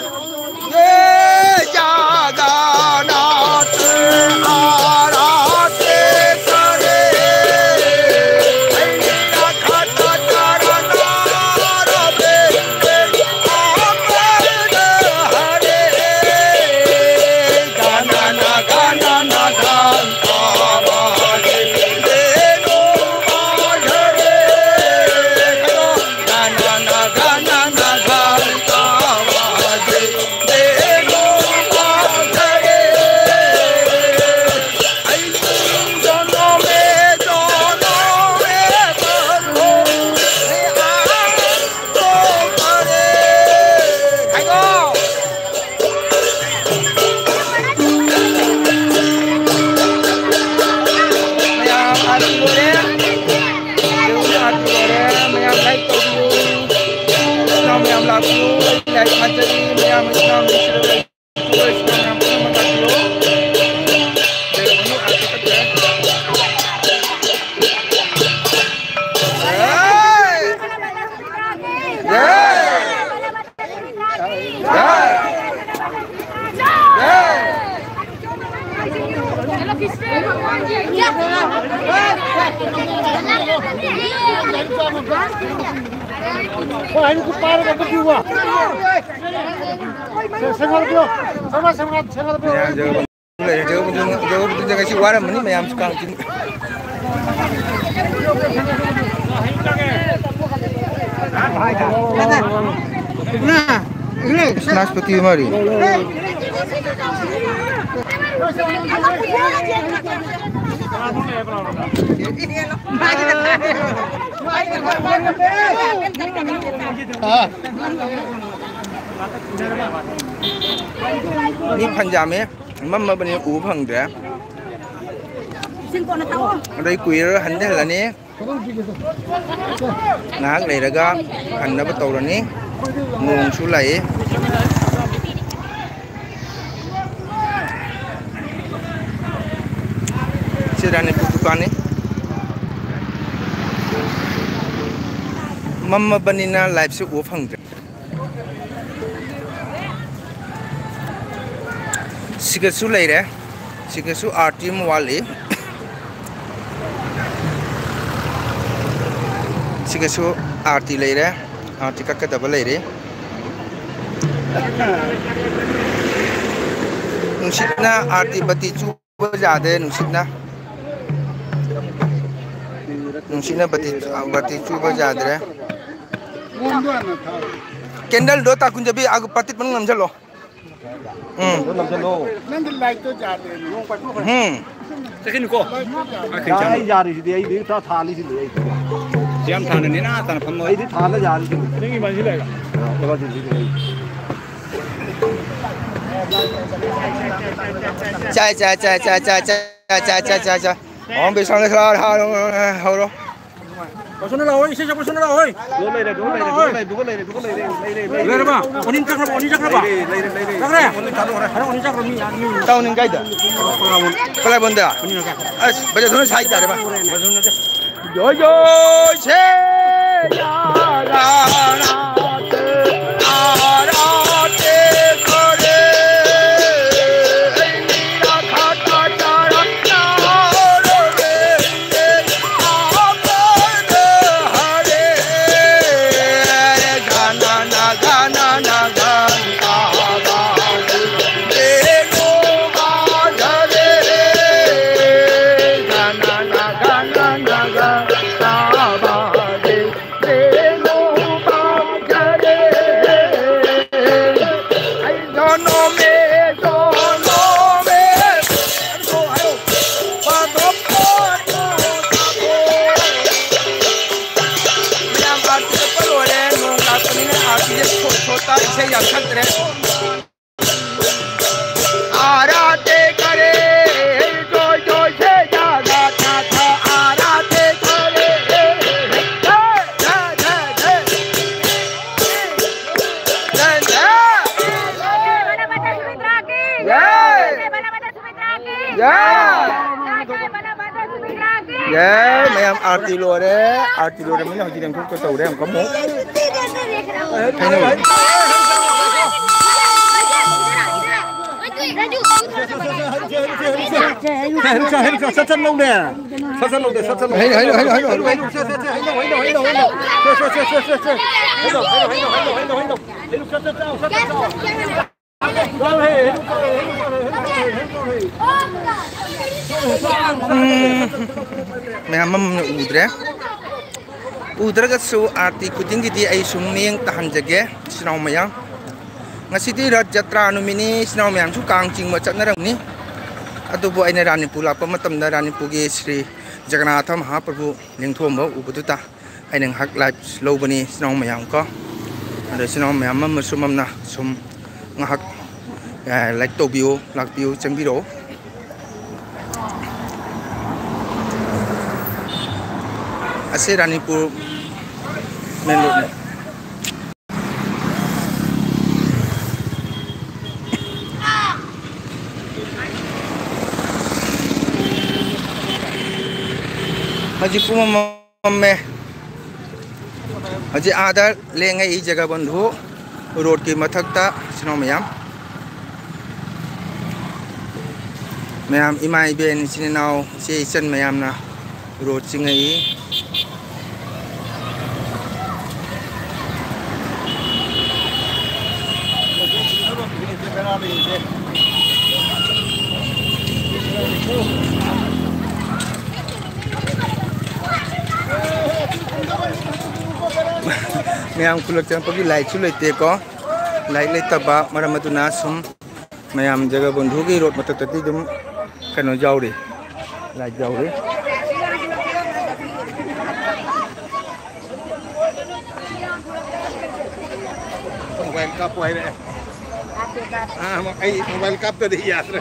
ꯃꯌꯥꯝ ꯑꯥꯔꯇꯤ ꯂꯣꯏꯔꯦ꯫ ꯃꯌꯥꯝ ꯑꯥꯔꯇꯤ ꯂꯣꯏꯔꯦ꯫ ꯃꯌꯥꯝ ꯂꯥꯏꯛ ꯇꯧꯕꯤꯌꯨ꯫ ꯏꯆꯤꯟ ꯏꯅꯥꯎ ꯃꯌꯥꯝ ꯂꯥꯛꯄꯤꯌꯨ꯫ ꯑꯩ ꯂꯥꯏꯛ ꯊꯥꯖꯔꯤ꯫ ꯃꯌꯥꯝ ꯏꯆꯤꯟ ꯏꯅꯥꯎ ꯅꯨꯡꯁꯤꯔꯕ ꯏꯆꯤꯟ ꯏꯅꯥꯎ ꯃꯌꯥꯝ ꯄꯨꯝꯅꯃꯛ ꯂꯥꯛꯄꯤꯌꯨ꯫ ꯂꯩꯔꯦ꯫ ꯖꯒꯕꯨꯗꯤ, ꯖꯒꯕꯨꯗꯤ ꯉꯁꯤ ꯋꯥꯔꯝꯃꯅꯤ ꯃꯌꯥꯝꯁꯨ ꯀꯥꯡ ꯆꯤꯡ-, ꯅꯥꯁꯄꯇꯤ ꯃꯔꯤ꯫ ꯃꯤ ꯐꯅꯌꯥꯝꯃꯦ꯫ ꯃꯝꯃꯕꯅꯤꯅ ꯎꯕ ꯐꯪꯗ꯭ꯔꯦ꯫ ꯑꯗꯩ ꯀꯨꯏꯔꯔꯣꯏ ꯍꯟꯗꯤ ꯍꯜꯂꯅꯤ꯫ ꯉꯥꯏꯍꯥꯛ ꯂꯩꯔꯒ ꯍꯟꯅꯕ ꯇꯧꯔꯅꯤ꯫ ꯅꯣꯡꯁꯨ ꯂꯥꯛꯏ꯫ ꯁꯤ ꯔꯥꯅꯤꯄꯨꯔ ꯗꯨꯀꯥꯟꯅꯤ꯫ ꯃꯝꯃꯕꯅꯤꯅ ꯂꯥꯏꯐꯁꯦ ꯎꯕ ꯐꯪꯗ꯭ꯔꯦ꯫ ꯁꯤꯒꯁꯨ ꯂꯩꯔꯦ꯫ ꯁꯤꯒꯁꯨ ꯑꯥꯔꯇꯤ ꯑꯃ ꯋꯥꯠꯂꯤ꯫ ꯁꯤꯒꯁꯨ ꯑꯥꯔꯇꯤ ꯂꯩꯔꯦ꯫ ꯑꯥꯔꯇꯤ ꯀꯛꯀꯗꯕ ꯂꯩꯔꯤ꯫ ꯅꯨꯡꯁꯤꯠꯅ ꯑꯥꯔꯇꯤ ꯕꯇꯤ ꯆꯨꯕ ꯌꯥꯗꯦ꯫ ꯅꯨꯡꯁꯤꯠꯅ, ꯅꯨꯡꯁꯤꯠꯅ ꯕꯇꯤ, ꯕꯇꯤ ꯆꯨꯕ ꯌꯥꯗ꯭ꯔꯦ꯫ ꯀꯦꯟꯗꯜꯗꯣ ꯇꯥ ꯀꯨꯟꯖꯕꯤ, ꯑꯥ, ꯄꯥꯇꯤꯠ ꯃꯅꯨꯡ ꯅꯝꯁꯤꯜꯂꯣ꯫ ꯎꯝ꯫ ꯅꯪꯒꯤ ꯂꯥꯏꯠꯇꯣ ꯌꯥꯗꯦ꯫ ꯎꯝ꯫ ꯆꯠꯈꯤꯅꯨꯀꯣ꯫ ꯌꯥ-, ꯑꯩ ꯌꯥꯔꯤꯁꯤꯗꯤ, ꯑꯩꯗꯤ ꯈꯔ ꯊꯥꯜꯂꯤꯁꯤꯗꯤ ꯑꯩꯗꯤ꯫ ꯁꯤ ꯌꯥꯝ ꯊꯥꯅꯅꯤ, ꯅꯥ ꯇꯥꯅ ꯐꯝꯃꯣ꯫ ꯑꯩꯗꯤ ꯊꯥꯜꯂ ꯌꯥꯔꯤꯁꯤꯗꯤ꯫ ꯅꯪꯒꯤ ꯃꯥꯏꯁꯤ ꯂꯩꯔꯣ꯫ ꯑ, emergency ꯗꯤ ꯑꯩ꯫ ꯆꯥꯏ, ꯆꯥꯏ, ꯆꯥꯏ꯫ ꯑꯣꯝ ꯕꯤꯁ꯭ꯋꯥ ꯂꯦꯁ꯭ꯋꯔꯥ ꯍꯥ-, ꯍꯧꯔꯣ꯫ ꯄꯥꯁꯣꯅ ꯂꯥꯛꯑꯣ, ꯏꯁꯩ ꯁꯛꯄ ꯄꯥꯁꯣꯅ ꯂꯥꯛꯑꯣ꯫ ꯗꯨꯒ ꯂꯩꯔꯦ, ꯗꯨꯒ ꯂꯩꯔꯦ, ꯗꯨꯒ ꯂꯩꯔꯦ, ꯗꯨꯒ ꯂꯩꯔꯦ, ꯂꯩꯔꯦ, ꯂꯩꯔꯦ꯫ ꯂꯩꯔꯕ? ꯑꯣꯅꯤꯟ ꯆꯠꯈ꯭ꯔꯕ? ꯑꯣꯅꯤꯟ ꯆꯠꯈ꯭ꯔꯕ? ꯂꯩꯔꯦ, ꯂꯩꯔꯦ, ꯂꯩꯔꯦ꯫ ꯆꯠꯈ꯭ꯔꯦ? ꯑꯣꯅꯤꯟ ꯊꯥꯗꯣꯛꯈ꯭ꯔꯦ꯫ ꯍꯥꯏꯔꯣ, ꯑꯣꯅꯤꯟ ꯆꯠꯈ꯭ꯔꯕ ꯃꯤ, ꯃꯤ꯫ ꯏꯇꯥꯎ ꯅꯤꯡ ꯀꯥꯏꯗ? ꯀꯂꯥꯕꯣꯟꯗ? ꯑꯣꯅꯤꯟ ꯅꯠꯇꯦ꯫ ꯑꯁ, ꯕꯖꯦ ꯊꯣꯏꯅ ꯁꯥꯏ ꯇꯥꯔꯦꯕ꯫ ꯕꯖꯦ ꯊꯣꯏꯅ ꯅꯠꯇꯦ꯫ ꯖꯣꯏ ꯖꯣꯏ ꯁꯦ ꯌꯥ ꯔꯥ ꯅꯥ ꯇꯦ ꯔꯥ ꯔꯥ ꯇꯦ ꯀꯣ ꯔꯦ꯫ ꯏꯁꯩ ꯌꯥꯝ ꯁꯛꯇ꯭ꯔꯦ꯫ आराते करे, जोय जोय से जागा था था, आराते करे। जय, जय, जय, जय। जय, जय। जय। ꯌꯥꯏ, ꯃꯌꯥꯝ ꯑꯥꯔꯇꯤ ꯂꯣꯏꯔꯦ, ꯑꯥꯔꯇꯤ ꯂꯣꯏꯔꯕꯅꯤꯅ ꯍꯧꯖꯤꯛ ꯂꯦꯡꯊꯣꯛꯇ ꯇꯧꯔꯦ ꯑꯃꯨꯛꯀ ꯑꯃꯨꯛ꯫ ꯀꯩꯅꯣ? ꯁꯠ ꯁꯠ ꯂꯧꯅꯦ꯫ ꯁꯠ ꯁꯠ ꯂꯧꯅꯦ꯫ ꯁꯠ ꯁꯠ ꯂꯧꯅꯦ꯫ ꯁꯠ ꯁꯠ ꯂꯧꯅꯦ꯫ ꯍꯩꯅꯧ, ꯍꯩꯅꯧ, ꯍꯩꯅꯧ, ꯍꯩꯅꯧ꯫ ꯁꯦ, ꯁꯦ, ꯁꯦ, ꯁꯦ, ꯁꯦ, ꯁꯦ, ꯁꯦ꯫ ꯍꯩꯅꯧ, ꯍꯩꯅꯧ, ꯍꯩꯅꯧ, ꯍꯩꯅꯧ, ꯍꯩꯅꯧ, ꯍꯩꯅꯧ꯫ ꯍꯩꯅꯧ ꯆꯥꯎ, ꯆꯥꯎ, ꯆꯥꯎ, ꯆꯥꯎ꯫ ꯎꯝ, ꯃꯌꯥꯝ ꯑꯃ ꯎꯗ꯭ꯔꯦ꯫ ꯎꯗ꯭ꯔꯒꯁꯨ ꯑꯥꯔꯇꯤ ꯈꯨꯗꯤꯡꯒꯤꯗꯤ ꯑꯩ ꯁꯨꯝ ꯃꯤꯠꯌꯦꯡ ꯇꯥꯍꯟꯖꯒꯦ, ꯏꯆꯤꯟ ꯏꯅꯥꯎ ꯃꯌꯥꯝ꯫ ꯉꯁꯤꯗꯤ ꯔꯊ ꯖꯇ꯭ꯔꯥ ꯅꯨꯃꯤꯠꯅꯤ, ꯏꯆꯤꯟ ꯏꯅꯥꯎ ꯃꯌꯥꯝꯁꯨ ꯀꯥꯡ ꯆꯤꯡꯕ ꯆꯠꯅꯔꯝꯅꯤ꯫ ꯑꯗꯨꯕꯨ ꯑꯩꯅ ꯔꯥꯅꯤꯄꯨꯔ ꯂꯥꯛꯄ ꯃꯇꯝꯗ ꯔꯥꯅꯤꯄꯨꯔꯒꯤ ꯁ꯭ꯔꯤ ꯖꯒꯅꯥꯊ ꯃꯍꯥꯄ꯭ꯔꯚꯨ ꯂꯦꯡꯊꯣꯛꯑꯝꯕ ꯎꯕꯗꯨꯗ ꯑꯩꯅ ꯉꯥꯏꯍꯥꯛ ꯂꯥꯏꯚ ꯂꯧꯕꯅꯤ, ꯏꯆꯤꯟ ꯏꯅꯥꯎ ꯃꯌꯥꯝ ꯀꯣ꯫ ꯑꯗꯣ ꯏꯆꯤꯟ ꯏꯅꯥꯎ ꯃꯌꯥꯝ ꯑꯃꯁꯨ ꯑꯃꯝꯅ ꯁꯨꯝ ꯉꯥꯏꯍꯥꯛ, ꯑ, ꯂꯥꯏꯛ ꯇꯧꯕꯤꯌꯨ, ꯂꯥꯛꯄꯤꯌꯨ, ꯆꯪꯕꯤꯔꯛꯑꯣ꯫ ꯑꯁꯤ ꯔꯥꯅꯤꯄꯨꯔ ꯃꯦꯟ ꯔꯣꯗꯅꯦ꯫ ꯍꯧꯖꯤꯛ ꯄꯨꯡ ꯑꯃ ꯃꯝꯃꯦ꯫ ꯍꯧꯖꯤꯛ ꯑꯥꯗ ꯂꯦꯡꯉꯛꯏ ꯖꯒꯕꯟꯙꯨ ꯔꯣꯗꯀꯤ ꯃꯊꯛꯇ ꯏꯆꯤꯟ ꯏꯅꯥꯎ ꯃꯌꯥꯝ꯫ ꯃꯌꯥꯝ ꯏꯃꯥ ꯏꯕꯦꯟ ꯏꯆꯤꯟ ꯏꯅꯥꯎ ꯏꯆꯦ ꯏꯆꯟ ꯃꯌꯥꯝꯅ ꯔꯣꯗ ꯆꯤꯡꯉꯛꯏ꯫ ꯃꯌꯥꯝ ꯈꯨꯜꯂꯛ ꯆꯪꯉꯛꯄꯒꯤ ꯂꯥꯏꯠꯁꯨ ꯂꯩꯇꯦꯀꯣ꯫ ꯂꯥꯏꯠ ꯂꯩꯇꯕ ꯃꯔꯝ ꯑꯗꯨꯅ ꯁꯨꯝ ꯃꯌꯥꯝ ꯖꯒꯕꯟꯙꯨꯒꯤ ꯔꯣꯗ ꯃꯊꯛꯇꯗꯤ ꯑꯗꯨꯝ ꯀꯩꯅꯣ ꯌꯥꯎꯔꯤ, ꯂꯥꯏꯠ ꯌꯥꯎꯔꯤ꯫ ꯀꯥꯞꯄꯣ ꯍꯥꯏꯔꯛꯑꯦ꯫ ꯀꯥꯞꯄꯦ, ꯀꯥꯞꯄꯦ꯫ ꯑꯥ, ꯑꯩ ꯃꯣꯕꯥꯏꯜ ꯀꯥꯞꯇꯗꯤ ꯌꯥꯗ꯭ꯔꯦ꯫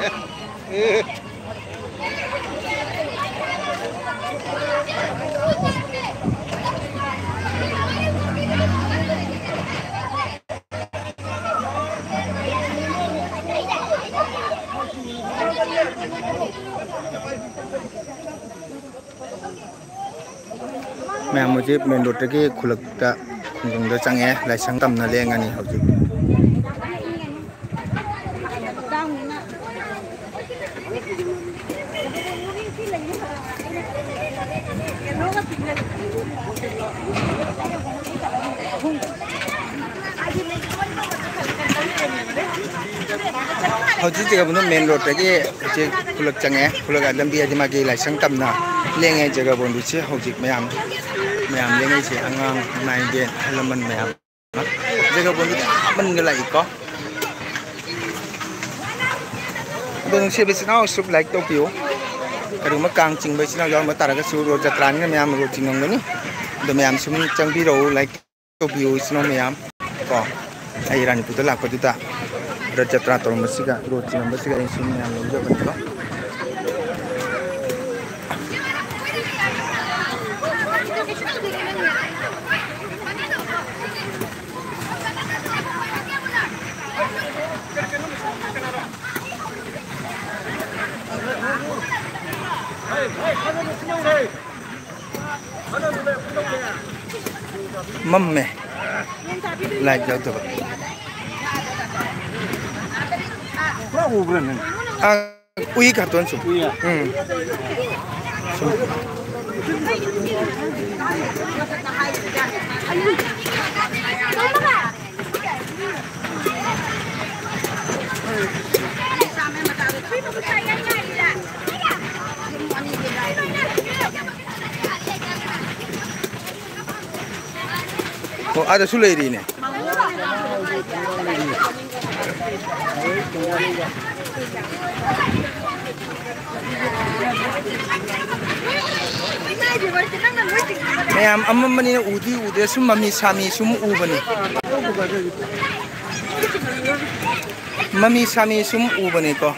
ꯃꯌꯥꯝ ꯍꯧꯖꯤꯛ ꯃꯦꯟ ꯔꯣꯗꯇꯒꯤ ꯈꯨꯜꯂꯛꯇ, ꯈꯨꯡꯒꯪꯗ ꯆꯪꯉꯛꯑꯦ꯫ ꯂꯥꯏꯁꯪ ꯇꯝꯅ ꯂꯦꯡꯉꯅꯤ ꯍꯧꯖꯤꯛ꯫ ꯍꯧꯖꯤꯛ ꯖꯒꯕꯣꯟꯗꯨ ꯃꯦꯟ ꯔꯣꯗꯇꯒꯤ ꯍꯧꯖꯤꯛ ꯈꯨꯜꯂꯛ ꯆꯪꯉꯛꯑꯦ꯫ ꯈꯨꯜꯂꯛ ꯂꯝꯕꯤ ꯍꯥꯏꯗꯤ ꯃꯥꯒꯤ ꯂꯥꯏꯁꯪ ꯇꯝꯅ ꯂꯦꯡꯉꯦ ꯖꯒꯕꯣꯟꯗꯨꯁꯦ꯫ ꯍꯧꯖꯤꯛ ꯃꯌꯥꯝ, ꯃꯌꯥꯝ ꯂꯦꯡꯉꯛꯏꯁꯦ ꯑꯉꯥꯡ, ꯅꯥꯏꯟ, ꯇꯦꯟ, ꯑꯍꯜ ꯂꯃꯟ ꯃꯌꯥꯝ꯫ ꯖꯒꯕꯣꯟꯗꯨꯗꯤ ꯑꯥ ꯃꯅꯨꯡꯗ ꯂꯥꯛꯏꯀꯣ꯫ ꯑꯗꯣ ꯅꯨꯡꯁꯤꯕ ꯏꯆꯤꯟ ꯏꯅꯥꯎꯁꯨ like ꯇꯧꯕꯤꯌꯨ꯫ ꯀꯔꯤꯒꯨꯝꯕ ꯀꯥꯡ ꯆꯤꯡꯕ ꯏꯆꯤꯟ ꯏꯅꯥꯎ ꯌꯥꯎꯔꯝꯕ ꯇꯥꯔꯒꯁꯨ ꯔꯣꯗ ꯖꯇ꯭ꯔꯥꯅꯤꯅ ꯃꯌꯥꯝ ꯔꯣꯗ ꯆꯤꯡꯉꯝꯒꯅꯤ꯫ ꯑꯗꯣ ꯃꯌꯥꯝ ꯁꯨꯝ ꯆꯪꯕꯤꯔꯛꯎ, like ꯇꯧꯕꯤꯌꯨ ꯏꯆꯤꯟ ꯏꯅꯥꯎ ꯃꯌꯥꯝ ꯀꯣ꯫ ꯑꯩ ꯔꯥꯅꯤꯄꯨꯔꯗ ꯂꯥꯛꯄꯗꯨꯗ ꯔꯣꯗ ꯖꯇ꯭ꯔꯥ ꯇꯧꯔꯝꯕꯁꯤꯒ ꯔꯣꯗ ꯆꯤꯡꯉꯝꯕꯁꯤꯒ ꯑꯩ ꯁꯨꯝ ꯃꯌꯥꯝ ꯂꯧꯖꯕꯅꯤꯀꯣ꯫ ꯃꯝꯃꯦ꯫ ꯂꯥꯏꯠ ꯌꯥꯎꯗꯕ꯫ ꯄꯨꯔꯥ ꯎꯕ꯭ꯔꯥ ꯅꯪ? ꯑ, ꯎꯏ ꯀꯥꯔꯇꯨꯟꯁꯨ꯫ ꯎꯏꯌꯦ꯫ ꯎꯝ꯫ ꯁꯨꯝ꯫ ꯑꯣ, ꯑꯥꯗꯁꯨ ꯂꯩꯔꯤꯅꯦ꯫ ꯃꯌꯥꯝ ꯑꯃꯝꯕꯅꯤꯅ ꯎꯗꯤ ꯎꯗꯦ, ꯁꯨꯝ ꯃꯃꯤ ꯁꯥꯃꯤ ꯁꯨꯝ ꯎꯕꯅꯤ꯫ ꯃꯃꯤ ꯁꯥꯃꯤ ꯁꯨꯝ ꯎꯕꯅꯤꯀꯣ,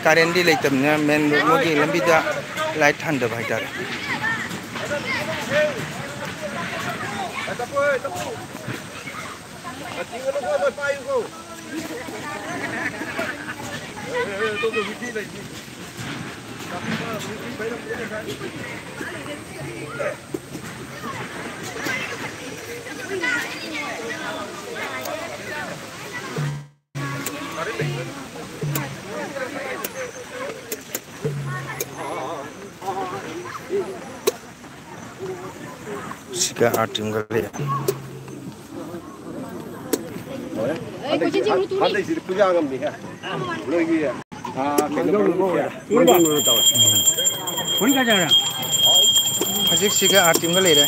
ꯀꯔꯦꯟꯗꯤ ꯂꯩꯇꯕꯅꯤꯅ ꯃꯦꯟ ꯔꯣꯗ ꯃꯣꯏꯒꯤ ꯂꯝꯕꯤꯗ ꯂꯥꯏꯠ ꯊꯥꯟꯗꯕ ꯍꯥꯏꯇꯥꯔꯦ꯫ ꯁꯤꯒ ꯑꯥꯔ ꯇꯤꯝꯒ ꯂꯩ꯫ ꯍꯟꯗꯛ-, ꯍꯟꯗꯛꯁꯤꯗꯤ ꯄꯨꯖꯥ ꯉꯝꯅꯤꯍꯦ꯫ ꯅꯣꯏꯒꯤ, ꯑꯥ, ꯀꯩꯅꯣ, ꯃꯔꯨꯞ ꯇꯧꯔꯦ꯫ ꯍꯧꯖꯤꯛ ꯁꯤꯒ ꯑꯥꯔ ꯇꯤꯝꯒ ꯂꯩꯔꯦ꯫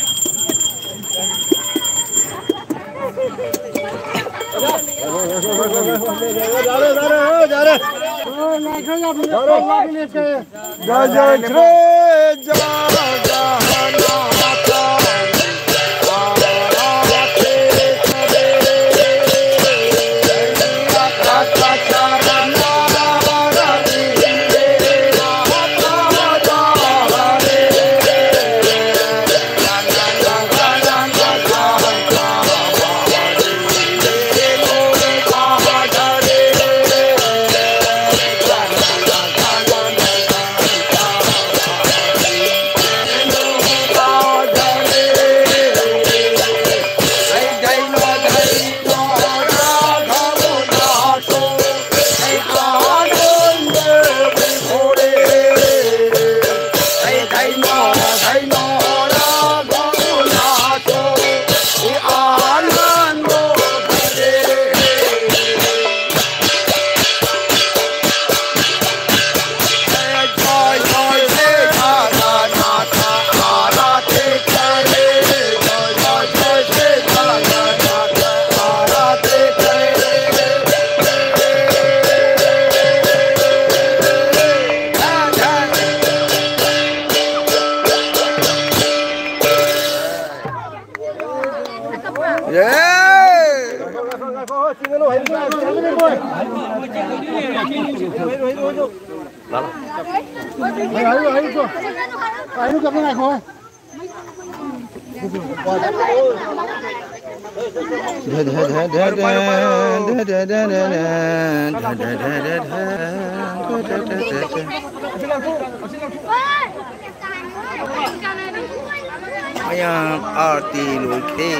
ꯃꯌꯥꯝ ꯑꯥꯔꯇꯤ ꯂꯣꯏꯈ꯭ꯔꯦ꯫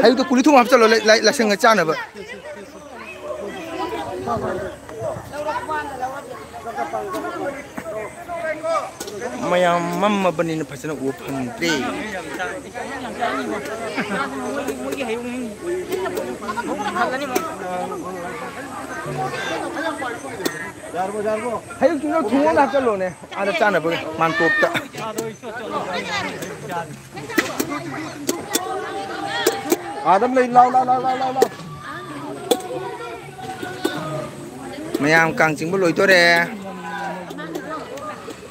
ꯍꯩꯔꯨꯛꯇ ꯀꯨꯂꯤ ꯊꯨꯝ ꯍꯥꯞꯆꯜꯂꯣ, ꯂꯥꯏ-, ꯂꯥꯏ-, ꯂꯥꯏꯁꯪꯒ ꯆꯥꯅꯕ꯫ ꯃꯌꯥꯝ ꯃꯝꯃꯕꯅꯤꯅ ꯐꯖꯅ ꯎꯕ ꯐꯪꯗ꯭ꯔꯦ꯫ ꯍꯩꯔꯨꯛꯇꯨꯅ ꯊꯣꯡꯉꯒ ꯍꯥꯞꯆꯜꯂꯣꯅꯦ꯫ ꯑꯥꯗ ꯆꯥꯅꯕ ꯃꯥꯟꯇꯣꯞꯇ꯫ ꯑꯥꯗꯝ ꯂꯩ, ꯂꯥꯎ, ꯂꯥꯎ, ꯂꯥꯎ, ꯂꯥꯎ, ꯂꯥꯎ, ꯂꯥꯎ꯫ ꯃꯌꯥꯝ ꯀꯥꯡ ꯆꯤꯡꯕ ꯂꯣꯏꯗꯣꯔꯦ꯫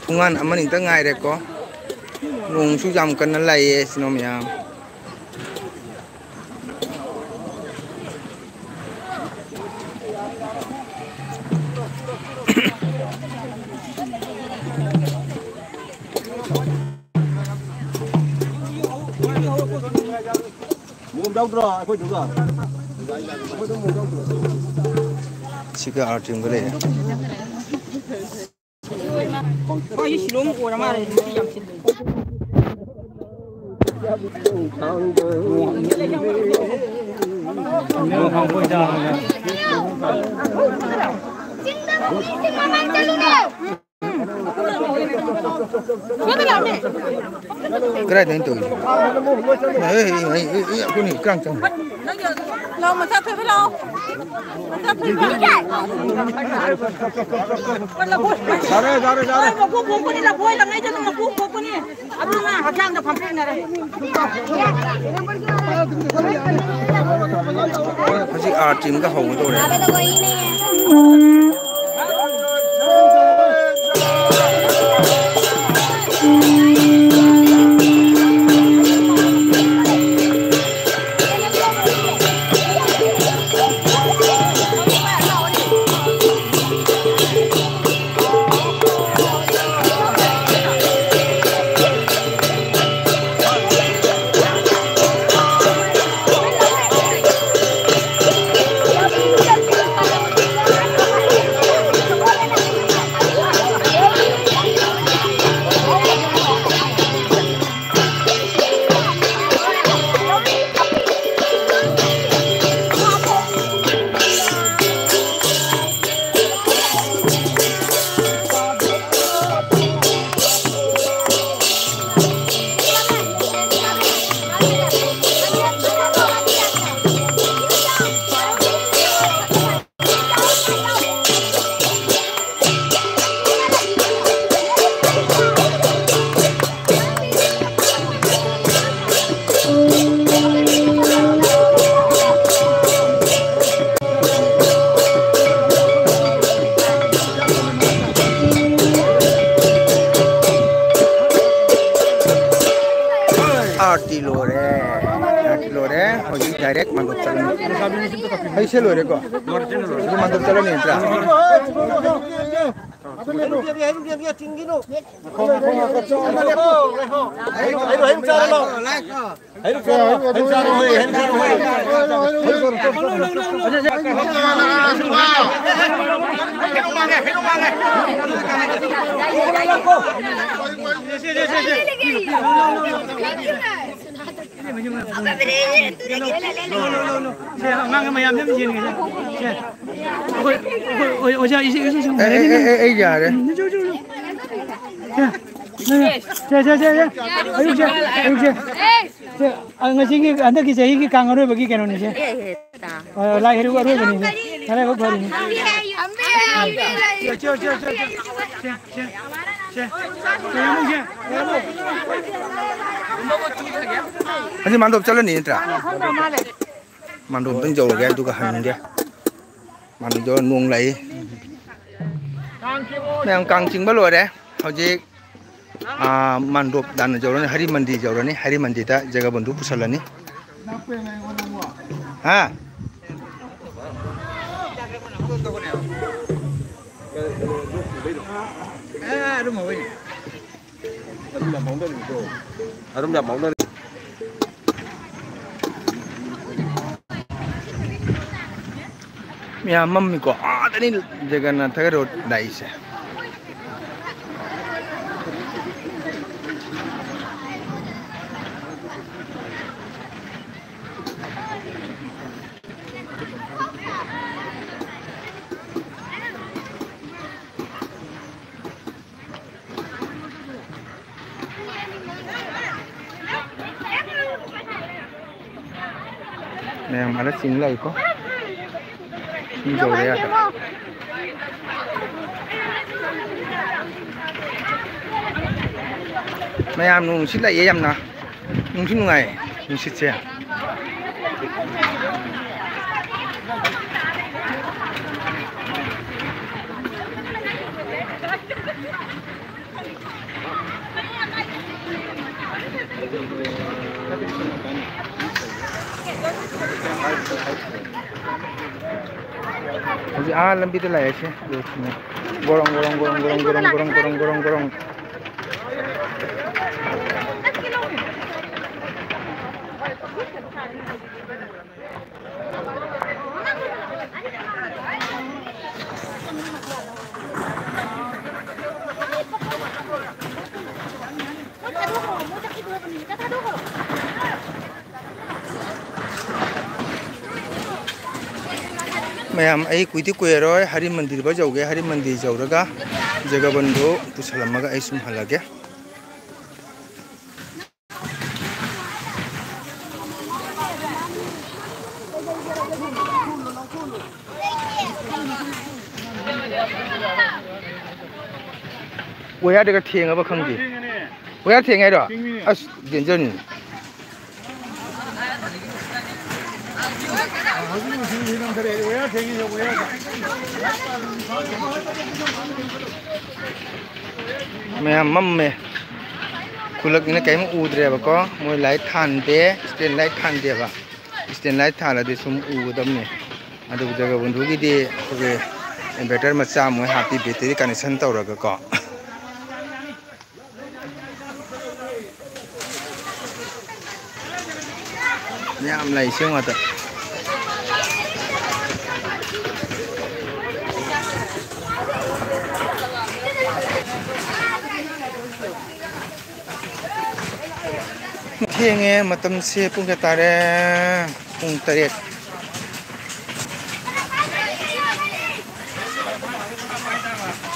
ꯊꯣꯡꯒꯥꯟ ꯑꯃꯅꯤꯇ ꯉꯥꯏꯔꯦꯀꯣ꯫ ꯅꯣꯡꯁꯨ ꯌꯥꯝ ꯀꯟꯅ ꯂꯥꯛꯑꯦ ꯁꯤꯅꯣ ꯃꯌꯥꯝ꯫ ꯃꯣꯝ ꯌꯥꯎꯗ꯭ꯔꯣ ꯑꯩꯈꯣꯏꯗꯨꯒ? ꯑꯩꯈꯣꯏꯗꯨ ꯃꯣꯝ ꯌꯥꯎꯗ꯭ꯔꯣ? ꯁꯤꯒ ꯑꯥꯔ ꯇꯤ ꯑꯦꯝꯒ ꯂꯩꯔꯦ꯫ ꯍꯣꯏ, ꯁꯤꯂꯣꯡ ꯑꯣꯏꯔ ꯃꯥꯜꯂꯦ, ꯅꯨꯄꯤ ꯌꯥꯝ ꯆꯤꯜꯂꯦ꯫ ꯀꯗꯥꯏꯗꯩꯅꯣ ꯇꯧꯔꯤꯁꯦ? ꯑꯦ, ꯑꯦ, ꯑꯦ, ꯑꯦ, ꯑꯩꯈꯣꯏꯅꯤ ꯀꯔꯥꯡ ꯆꯪꯉꯦ꯫ ꯂꯥꯎ, ꯃꯆꯥ ꯊꯣꯏꯕ ꯂꯥꯎ꯫ ꯃꯆꯥ ꯊꯣꯏꯕ꯫ ꯌꯥꯔꯦ, ꯌꯥꯔꯦ, ꯌꯥꯔꯦ꯫ ꯃꯀꯨ ꯈꯣꯛꯄꯅꯤ, ꯂꯐꯣꯏ ꯂꯪꯉꯩꯗ ꯑꯗꯨꯝ ꯃꯀꯨ ꯈꯣꯛꯄꯅꯤ꯫ ꯑꯗꯨꯅ ꯍꯛꯆꯥꯡꯗ ꯐꯝꯄꯦꯟꯅꯔꯦ꯫ ꯍꯧꯖꯤꯛ ꯑꯥꯔ ꯇꯤꯝꯒ ꯍꯧꯒꯗꯧꯔꯦ꯫ ꯑꯩ ꯁꯦ ꯂꯣꯏꯔꯦꯀꯣ꯫ ꯑꯗꯨ ꯃꯥꯟꯗꯣꯞ ꯆꯠꯂꯅꯤ ꯅꯠꯇ꯭ꯔꯥ? ꯁꯦ, ꯑꯉꯥꯡ ꯃꯌꯥꯝꯁꯦ ꯑꯝꯇ ꯌꯦꯡꯒꯦꯁꯦ꯫ ꯁꯦ, ꯑꯩꯈꯣꯏ, ꯑꯩꯈꯣꯏ, ꯑꯣꯖꯥ, ꯏꯆꯦ, ꯏꯆꯦ, ꯁꯨꯝ ꯑꯦ, ꯑꯦ, ꯑꯦ, ꯑꯦ, ꯑꯩ ꯌꯥꯔꯦ꯫ ꯎꯝ, ꯆꯨ, ꯆꯨ, ꯆꯨ꯫ ꯁꯦ, ꯁꯦ, ꯁꯦ, ꯁꯦ, ꯁꯦ꯫ ꯑꯌꯨꯛꯁꯦ, ꯑꯌꯨꯛꯁꯦ꯫ ꯁꯦ, ꯑ, ꯉꯁꯤꯒꯤ, ꯍꯟꯗꯛꯀꯤ ꯆꯍꯤꯒꯤ ꯀꯥꯡ ꯑꯔꯣꯏꯕꯒꯤ ꯀꯩꯅꯣꯅꯤꯁꯦ꯫ ꯑ, ꯂꯥꯏ ꯍꯩꯔꯨꯛ ꯑꯔꯣꯏꯕꯅꯤꯁꯦ꯫ ꯂꯥꯏꯕꯛ ꯐꯔꯤꯅꯤ꯫ ꯁꯦ, ꯁꯦ, ꯁꯦ, ꯁꯦ, ꯁꯦ꯫ ꯁꯦ, ꯁꯦ꯫ ꯁꯦ, ꯁꯦ, ꯁꯦ꯫ ꯑꯁꯤ ꯃꯥꯟꯗꯣꯞ ꯆꯠꯂꯅꯤ ꯅꯠꯇ꯭ꯔꯥ? ꯃꯥꯟꯗꯣꯞ ꯑꯝꯇꯪ ꯌꯧꯔꯒꯦ, ꯑꯗꯨꯒ ꯍꯟꯒꯦ꯫ ꯃꯥꯟꯗꯣꯞ ꯌꯧꯔ ꯅꯣꯡ ꯂꯥꯛꯏ꯫ ꯃꯌꯥꯝ ꯀꯥꯡ ꯆꯤꯡꯕ ꯂꯣꯏꯔꯦ꯫ ꯍꯧꯖꯤꯛ, ꯑꯥ, ꯃꯥꯟꯗꯣꯞ ꯇꯥꯟꯅ ꯌꯧꯔꯅꯤ, ꯍꯔꯤ ꯃꯟꯗꯤꯔ ꯌꯧꯔꯅꯤ꯫ ꯍꯔꯤ ꯃꯟꯗꯤꯔꯗ ꯖꯒꯕꯟꯗꯨ ꯄꯨꯁꯜꯂꯅꯤ꯫ ꯍꯥ? ꯑꯗꯨꯝ ꯌꯥꯝ ꯃꯥꯡꯅꯔꯤ꯫ ꯃꯌꯥꯝ ꯃꯝꯃꯤꯀꯣ꯫ ꯑꯥꯗꯅꯤ ꯖꯒꯟꯅꯥꯊꯒ ꯔꯣꯗ ꯂꯥꯛꯏꯁꯦ꯫ ꯃꯌꯥꯝ ꯑꯥꯗ ꯆꯤꯡ ꯂꯥꯛꯏꯀꯣ꯫ ꯃꯤ ꯌꯧꯔꯦ ꯑꯥꯗ꯫ ꯃꯌꯥꯝ ꯅꯨꯡꯁꯤꯠ ꯂꯥꯛꯑꯦ ꯌꯥꯝꯅ꯫ ꯅꯨꯡꯁꯨ ꯅꯨꯡꯉꯥꯏ ꯅꯨꯡꯁꯤꯠꯁꯦ꯫ ꯑꯥ, ꯂꯝꯕꯤꯗ ꯂꯥꯛꯑꯦ ꯁꯦ꯫ ꯒꯣꯔꯣꯡ, ꯒꯣꯔꯣꯡ, ꯒꯣꯔꯣꯡ꯫ ꯃꯌꯥꯝ, ꯑꯩ ꯀꯨꯏꯗꯤ ꯀꯨꯏꯔꯔꯣꯏ, ꯍꯔꯤ ꯃꯟꯗꯤꯔ ꯐꯥꯎ ꯌꯧꯒꯦ꯫ ꯍꯔꯤ ꯃꯟꯗꯤꯔ ꯌꯧꯔꯒ ꯖꯒꯕꯟꯗꯨ ꯄꯨꯁꯜꯂꯝꯃꯒ ꯑꯩ ꯁꯨꯝ ꯍꯜꯂꯒꯦ꯫ ꯋꯥꯌꯔꯗꯒ ꯊꯦꯡꯉꯕ ꯈꯪꯗꯦ꯫ ꯋꯥꯌꯔ ꯊꯦꯡꯉꯦ ꯍꯥꯏꯔꯣ? ꯑꯁ, ꯗꯦꯟꯖꯔꯅꯤ꯫ ꯃꯌꯥꯝ ꯃꯝꯃꯦ꯫ ꯈꯨꯜꯂꯛꯅꯤꯅ ꯀꯔꯤꯝ ꯎꯗ꯭ꯔꯦꯕꯀꯣ꯫ ꯃꯣꯏ ꯂꯥꯏꯠ ꯊꯥꯟꯗꯦ, ꯏꯁꯇꯦꯟ ꯂꯥꯏꯠ ꯊꯥꯟꯗꯦꯕ꯫ ꯏꯁꯇꯦꯟ ꯂꯥꯏꯠ ꯊꯥꯜꯂꯗꯤ ꯁꯨꯝ ꯎꯒꯗꯕꯅꯤ꯫ ꯑꯗꯨꯕꯨ ꯖꯒꯕꯟꯙꯨꯒꯤꯗꯤ ꯑꯩꯈꯣꯏꯒꯤ inverter ꯃꯆꯥ ꯑꯃ ꯃꯣꯏ ꯍꯥꯞꯄꯤ, battery connection ꯇꯧꯔꯒꯀꯣ꯫ ꯌꯥꯝ ꯂꯩ ꯁꯤ ꯉꯥꯛꯇ꯫ ꯊꯦꯡꯉꯦ, ꯃꯇꯝꯁꯦ ꯄꯨꯡ ꯀꯌꯥ ꯇꯥꯔꯦ? ꯄꯨꯡ ꯇꯔꯦꯠ꯫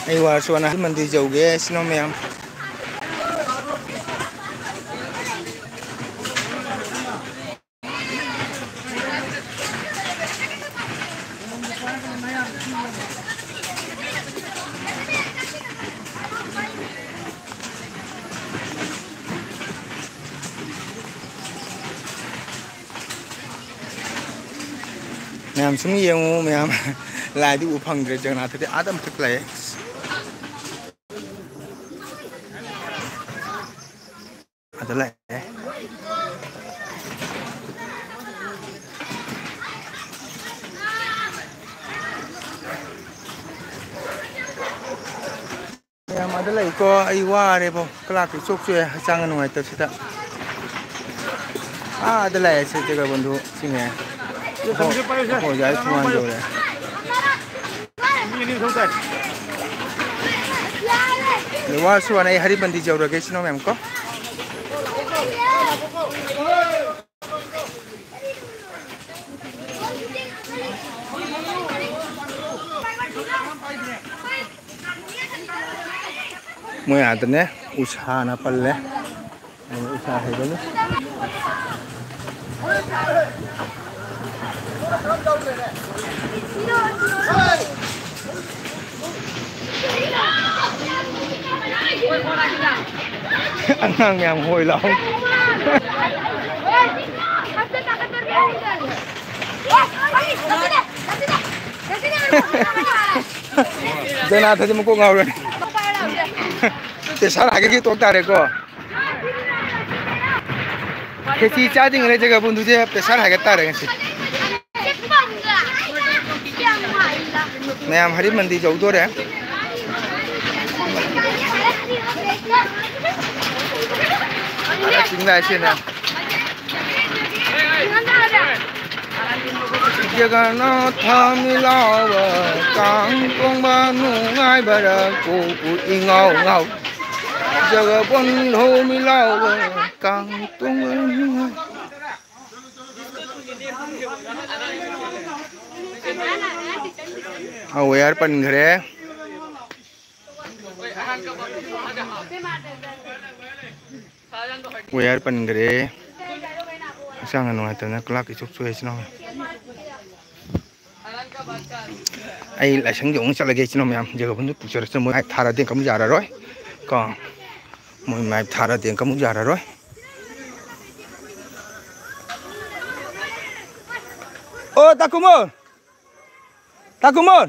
ꯑꯩ ꯋꯥꯔꯁꯨ ꯋꯥꯅ ꯃꯟꯗꯤꯔ ꯌꯧꯒꯦ, ꯏꯆꯤꯟ ꯏꯅꯥꯎ ꯃꯌꯥꯝ꯫ ꯃꯌꯥꯝ ꯁꯨꯝ ꯌꯦꯡꯉꯨ, ꯃꯌꯥꯝ꯫ ꯂꯥꯏꯗꯤ ꯎ ꯐꯪꯗ꯭ꯔꯦ, ꯖꯒꯅꯥꯊꯗꯤ ꯑꯥꯗ ꯑꯃꯈꯛ ꯂꯩ꯫ ꯑꯗ ꯂꯥꯛꯑꯦ꯫ ꯃꯌꯥꯝ ꯑꯥꯗ ꯂꯩꯀꯣ, ꯑꯩ ꯋꯥꯔꯦꯕꯣ, ꯀ꯭ꯂꯥꯛꯀꯤ ꯆꯣꯛ ꯆꯣꯛꯑꯦ ꯍꯛꯆꯥꯡꯒ ꯅꯨꯡꯉꯥꯏꯇꯕꯁꯤꯗ꯫ ꯑꯥꯗ ꯂꯥꯛꯑꯦ ꯁꯦ, ꯖꯒꯕꯟꯙꯨ ꯆꯤꯡꯉꯦ꯫ ꯑꯩꯈꯣꯏ ꯑꯣꯖꯥ ꯊꯣꯡꯒꯥꯟ ꯌꯧꯔꯦ꯫ ꯑꯗ ꯋꯥꯔꯁꯨ ꯋꯥꯅ ꯑꯩ ꯍꯔꯤꯃꯟꯗꯤ ꯌꯧꯔꯒꯦ ꯏꯆꯤꯟ ꯏꯅꯥꯎ ꯃꯌꯥꯝ ꯀꯣ꯫ ꯃꯣꯏ ꯑꯥꯗꯅꯦ ꯎꯁꯥꯅ ꯄꯜꯂꯦ꯫ ꯑꯩꯅ ꯎꯁꯥ ꯍꯩꯒꯅꯤ꯫ ꯑꯉꯥꯡ ꯃꯌꯥꯝ ꯍꯣꯏ ꯂꯥꯎ꯫ ꯖꯅꯥꯊꯁꯦ ꯃꯀꯣꯛ ꯉꯥꯎꯔꯅꯤ꯫ ꯄ꯭ꯔꯦꯁꯔ ꯍꯥꯏꯒꯠꯈꯤ ꯇꯣꯛ ꯇꯥꯔꯦꯀꯣ꯫ ꯈꯦꯆꯤ ꯆꯥꯗ꯭ꯔꯤꯉꯩꯗ ꯖꯒꯕꯟꯙꯨꯁꯦ ꯄ꯭ꯔꯦꯁꯔ ꯍꯥꯏꯒꯠ ꯇꯥꯔꯦ ꯉꯁꯤ꯫ ꯃꯌꯥꯝ ꯍꯔꯤꯃꯟꯗꯤ ꯌꯧꯗꯣꯔꯦ꯫ ꯆꯤꯡ ꯂꯥꯏ ꯁꯤꯅ꯫ ꯖꯒꯟꯅꯥꯊ ꯃꯤꯂꯥꯎꯕ ꯀꯥꯡ ꯇꯣꯡꯕ ꯅꯨꯡꯉꯥꯏꯕꯔꯥ ꯀꯣꯛꯄꯨ ꯏꯉꯥꯎ ꯉꯥꯎ꯫ ꯖꯒꯕꯟꯙꯨ ꯃꯤꯂꯥꯎꯕ ꯀꯥꯡ ꯇꯣꯡꯕ ꯅꯨꯡꯉꯥꯏ꯫ ꯑ, ꯋꯦꯌꯔ ꯄꯟꯈ꯭ꯔꯦ꯫ ꯋꯦꯌꯔ ꯄꯟꯈ꯭ꯔꯦ꯫ ꯍꯛꯆꯥꯡ ꯅꯨꯡꯉꯥꯏꯇꯗꯅ ꯀ꯭ꯂꯥꯛꯀꯤ ꯆꯨꯛ ꯆꯨꯏ ꯏꯆꯤꯟ ꯏꯅꯥꯎ꯫ ꯑꯩ ꯂꯥꯏꯁꯪꯗ ꯑꯃꯨꯛ ꯆꯠꯂꯒꯦ ꯏꯆꯤꯟ ꯏꯅꯥꯎ ꯃꯌꯥꯝ꯫ ꯖꯒꯕꯟꯗꯨ ꯄꯨꯛꯆꯔꯁꯅꯨ, ꯃꯣꯏ ꯃꯥꯏꯞ ꯊꯥꯔꯗꯤ ꯑꯃꯨꯛ ꯌꯥꯔꯔꯣꯏ ꯀꯣ꯫ ꯃꯣꯏ ꯃꯥꯏꯞ ꯊꯥꯔꯗꯤ ꯑꯃꯨꯛ ꯌꯥꯔꯔꯣꯏ꯫ ꯑꯣ ꯇꯥꯀꯨꯃꯣ! ꯇꯥꯀꯨꯃꯣꯟ!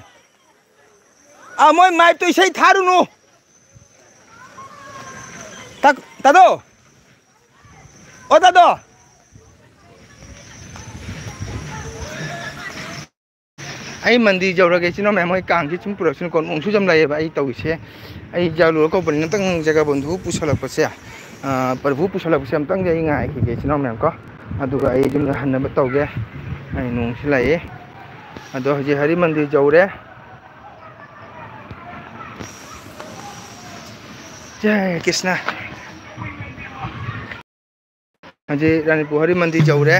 ꯑꯥ, ꯃꯣꯏ ꯃꯥꯏꯞꯇꯣ ꯏꯁꯩ ꯊꯥꯔꯨꯅꯨ꯫ ꯇꯥ-, ꯇꯥꯗꯣ! ꯑꯣ ꯇꯥꯗꯣ! ꯑꯩ ꯃꯟꯗꯤꯔ ꯌꯧꯔꯒꯦ, ꯏꯆꯤꯟ ꯏꯅꯥꯎ ꯃꯌꯥꯝ꯫ ꯍꯣꯏ, ꯀꯥꯡꯁꯤ ꯁꯨꯝ ꯄꯨꯔꯛꯁꯅꯨꯀꯣ, ꯅꯣꯡꯁꯨ ꯌꯥꯝ ꯂꯩꯌꯦꯕ ꯑꯩ ꯇꯧꯔꯤꯁꯦ꯫ ꯑꯩ ꯖꯥꯂꯨ ꯀꯧꯕꯅꯤ, ꯑꯝꯇꯪ ꯖꯒꯕꯟꯙꯨ ꯄꯨꯁꯜꯂꯛꯄꯁꯦ, ꯑ, ꯄ꯭ꯔꯚꯨ ꯄꯨꯁꯜꯂꯛꯄꯁꯦ ꯑꯝꯇꯪꯗꯤ ꯑꯩ ꯉꯥꯏꯈꯤꯒꯦ, ꯏꯆꯤꯟ ꯏꯅꯥꯎ ꯃꯌꯥꯝ ꯀꯣ꯫ ꯑꯗꯨꯒ ꯑꯩ ꯌꯨꯝꯗ ꯍꯟꯅꯕ ꯇꯧꯒꯦ꯫ ꯑꯩ ꯅꯣꯡꯁꯨ ꯂꯥꯛꯑꯦ꯫ ꯑꯗꯣ ꯍꯧꯖꯤꯛ ꯍꯔꯤ ꯃꯟꯗꯤꯔ ꯌꯧꯔꯦ꯫ ꯖꯦ ꯀ꯭ꯔꯤꯁꯅ꯫ ꯍꯧꯖꯤꯛ ꯔꯥꯅꯤꯄꯨꯔ ꯍꯔꯤ ꯃꯟꯗꯤꯔ ꯌꯧꯔꯦ꯫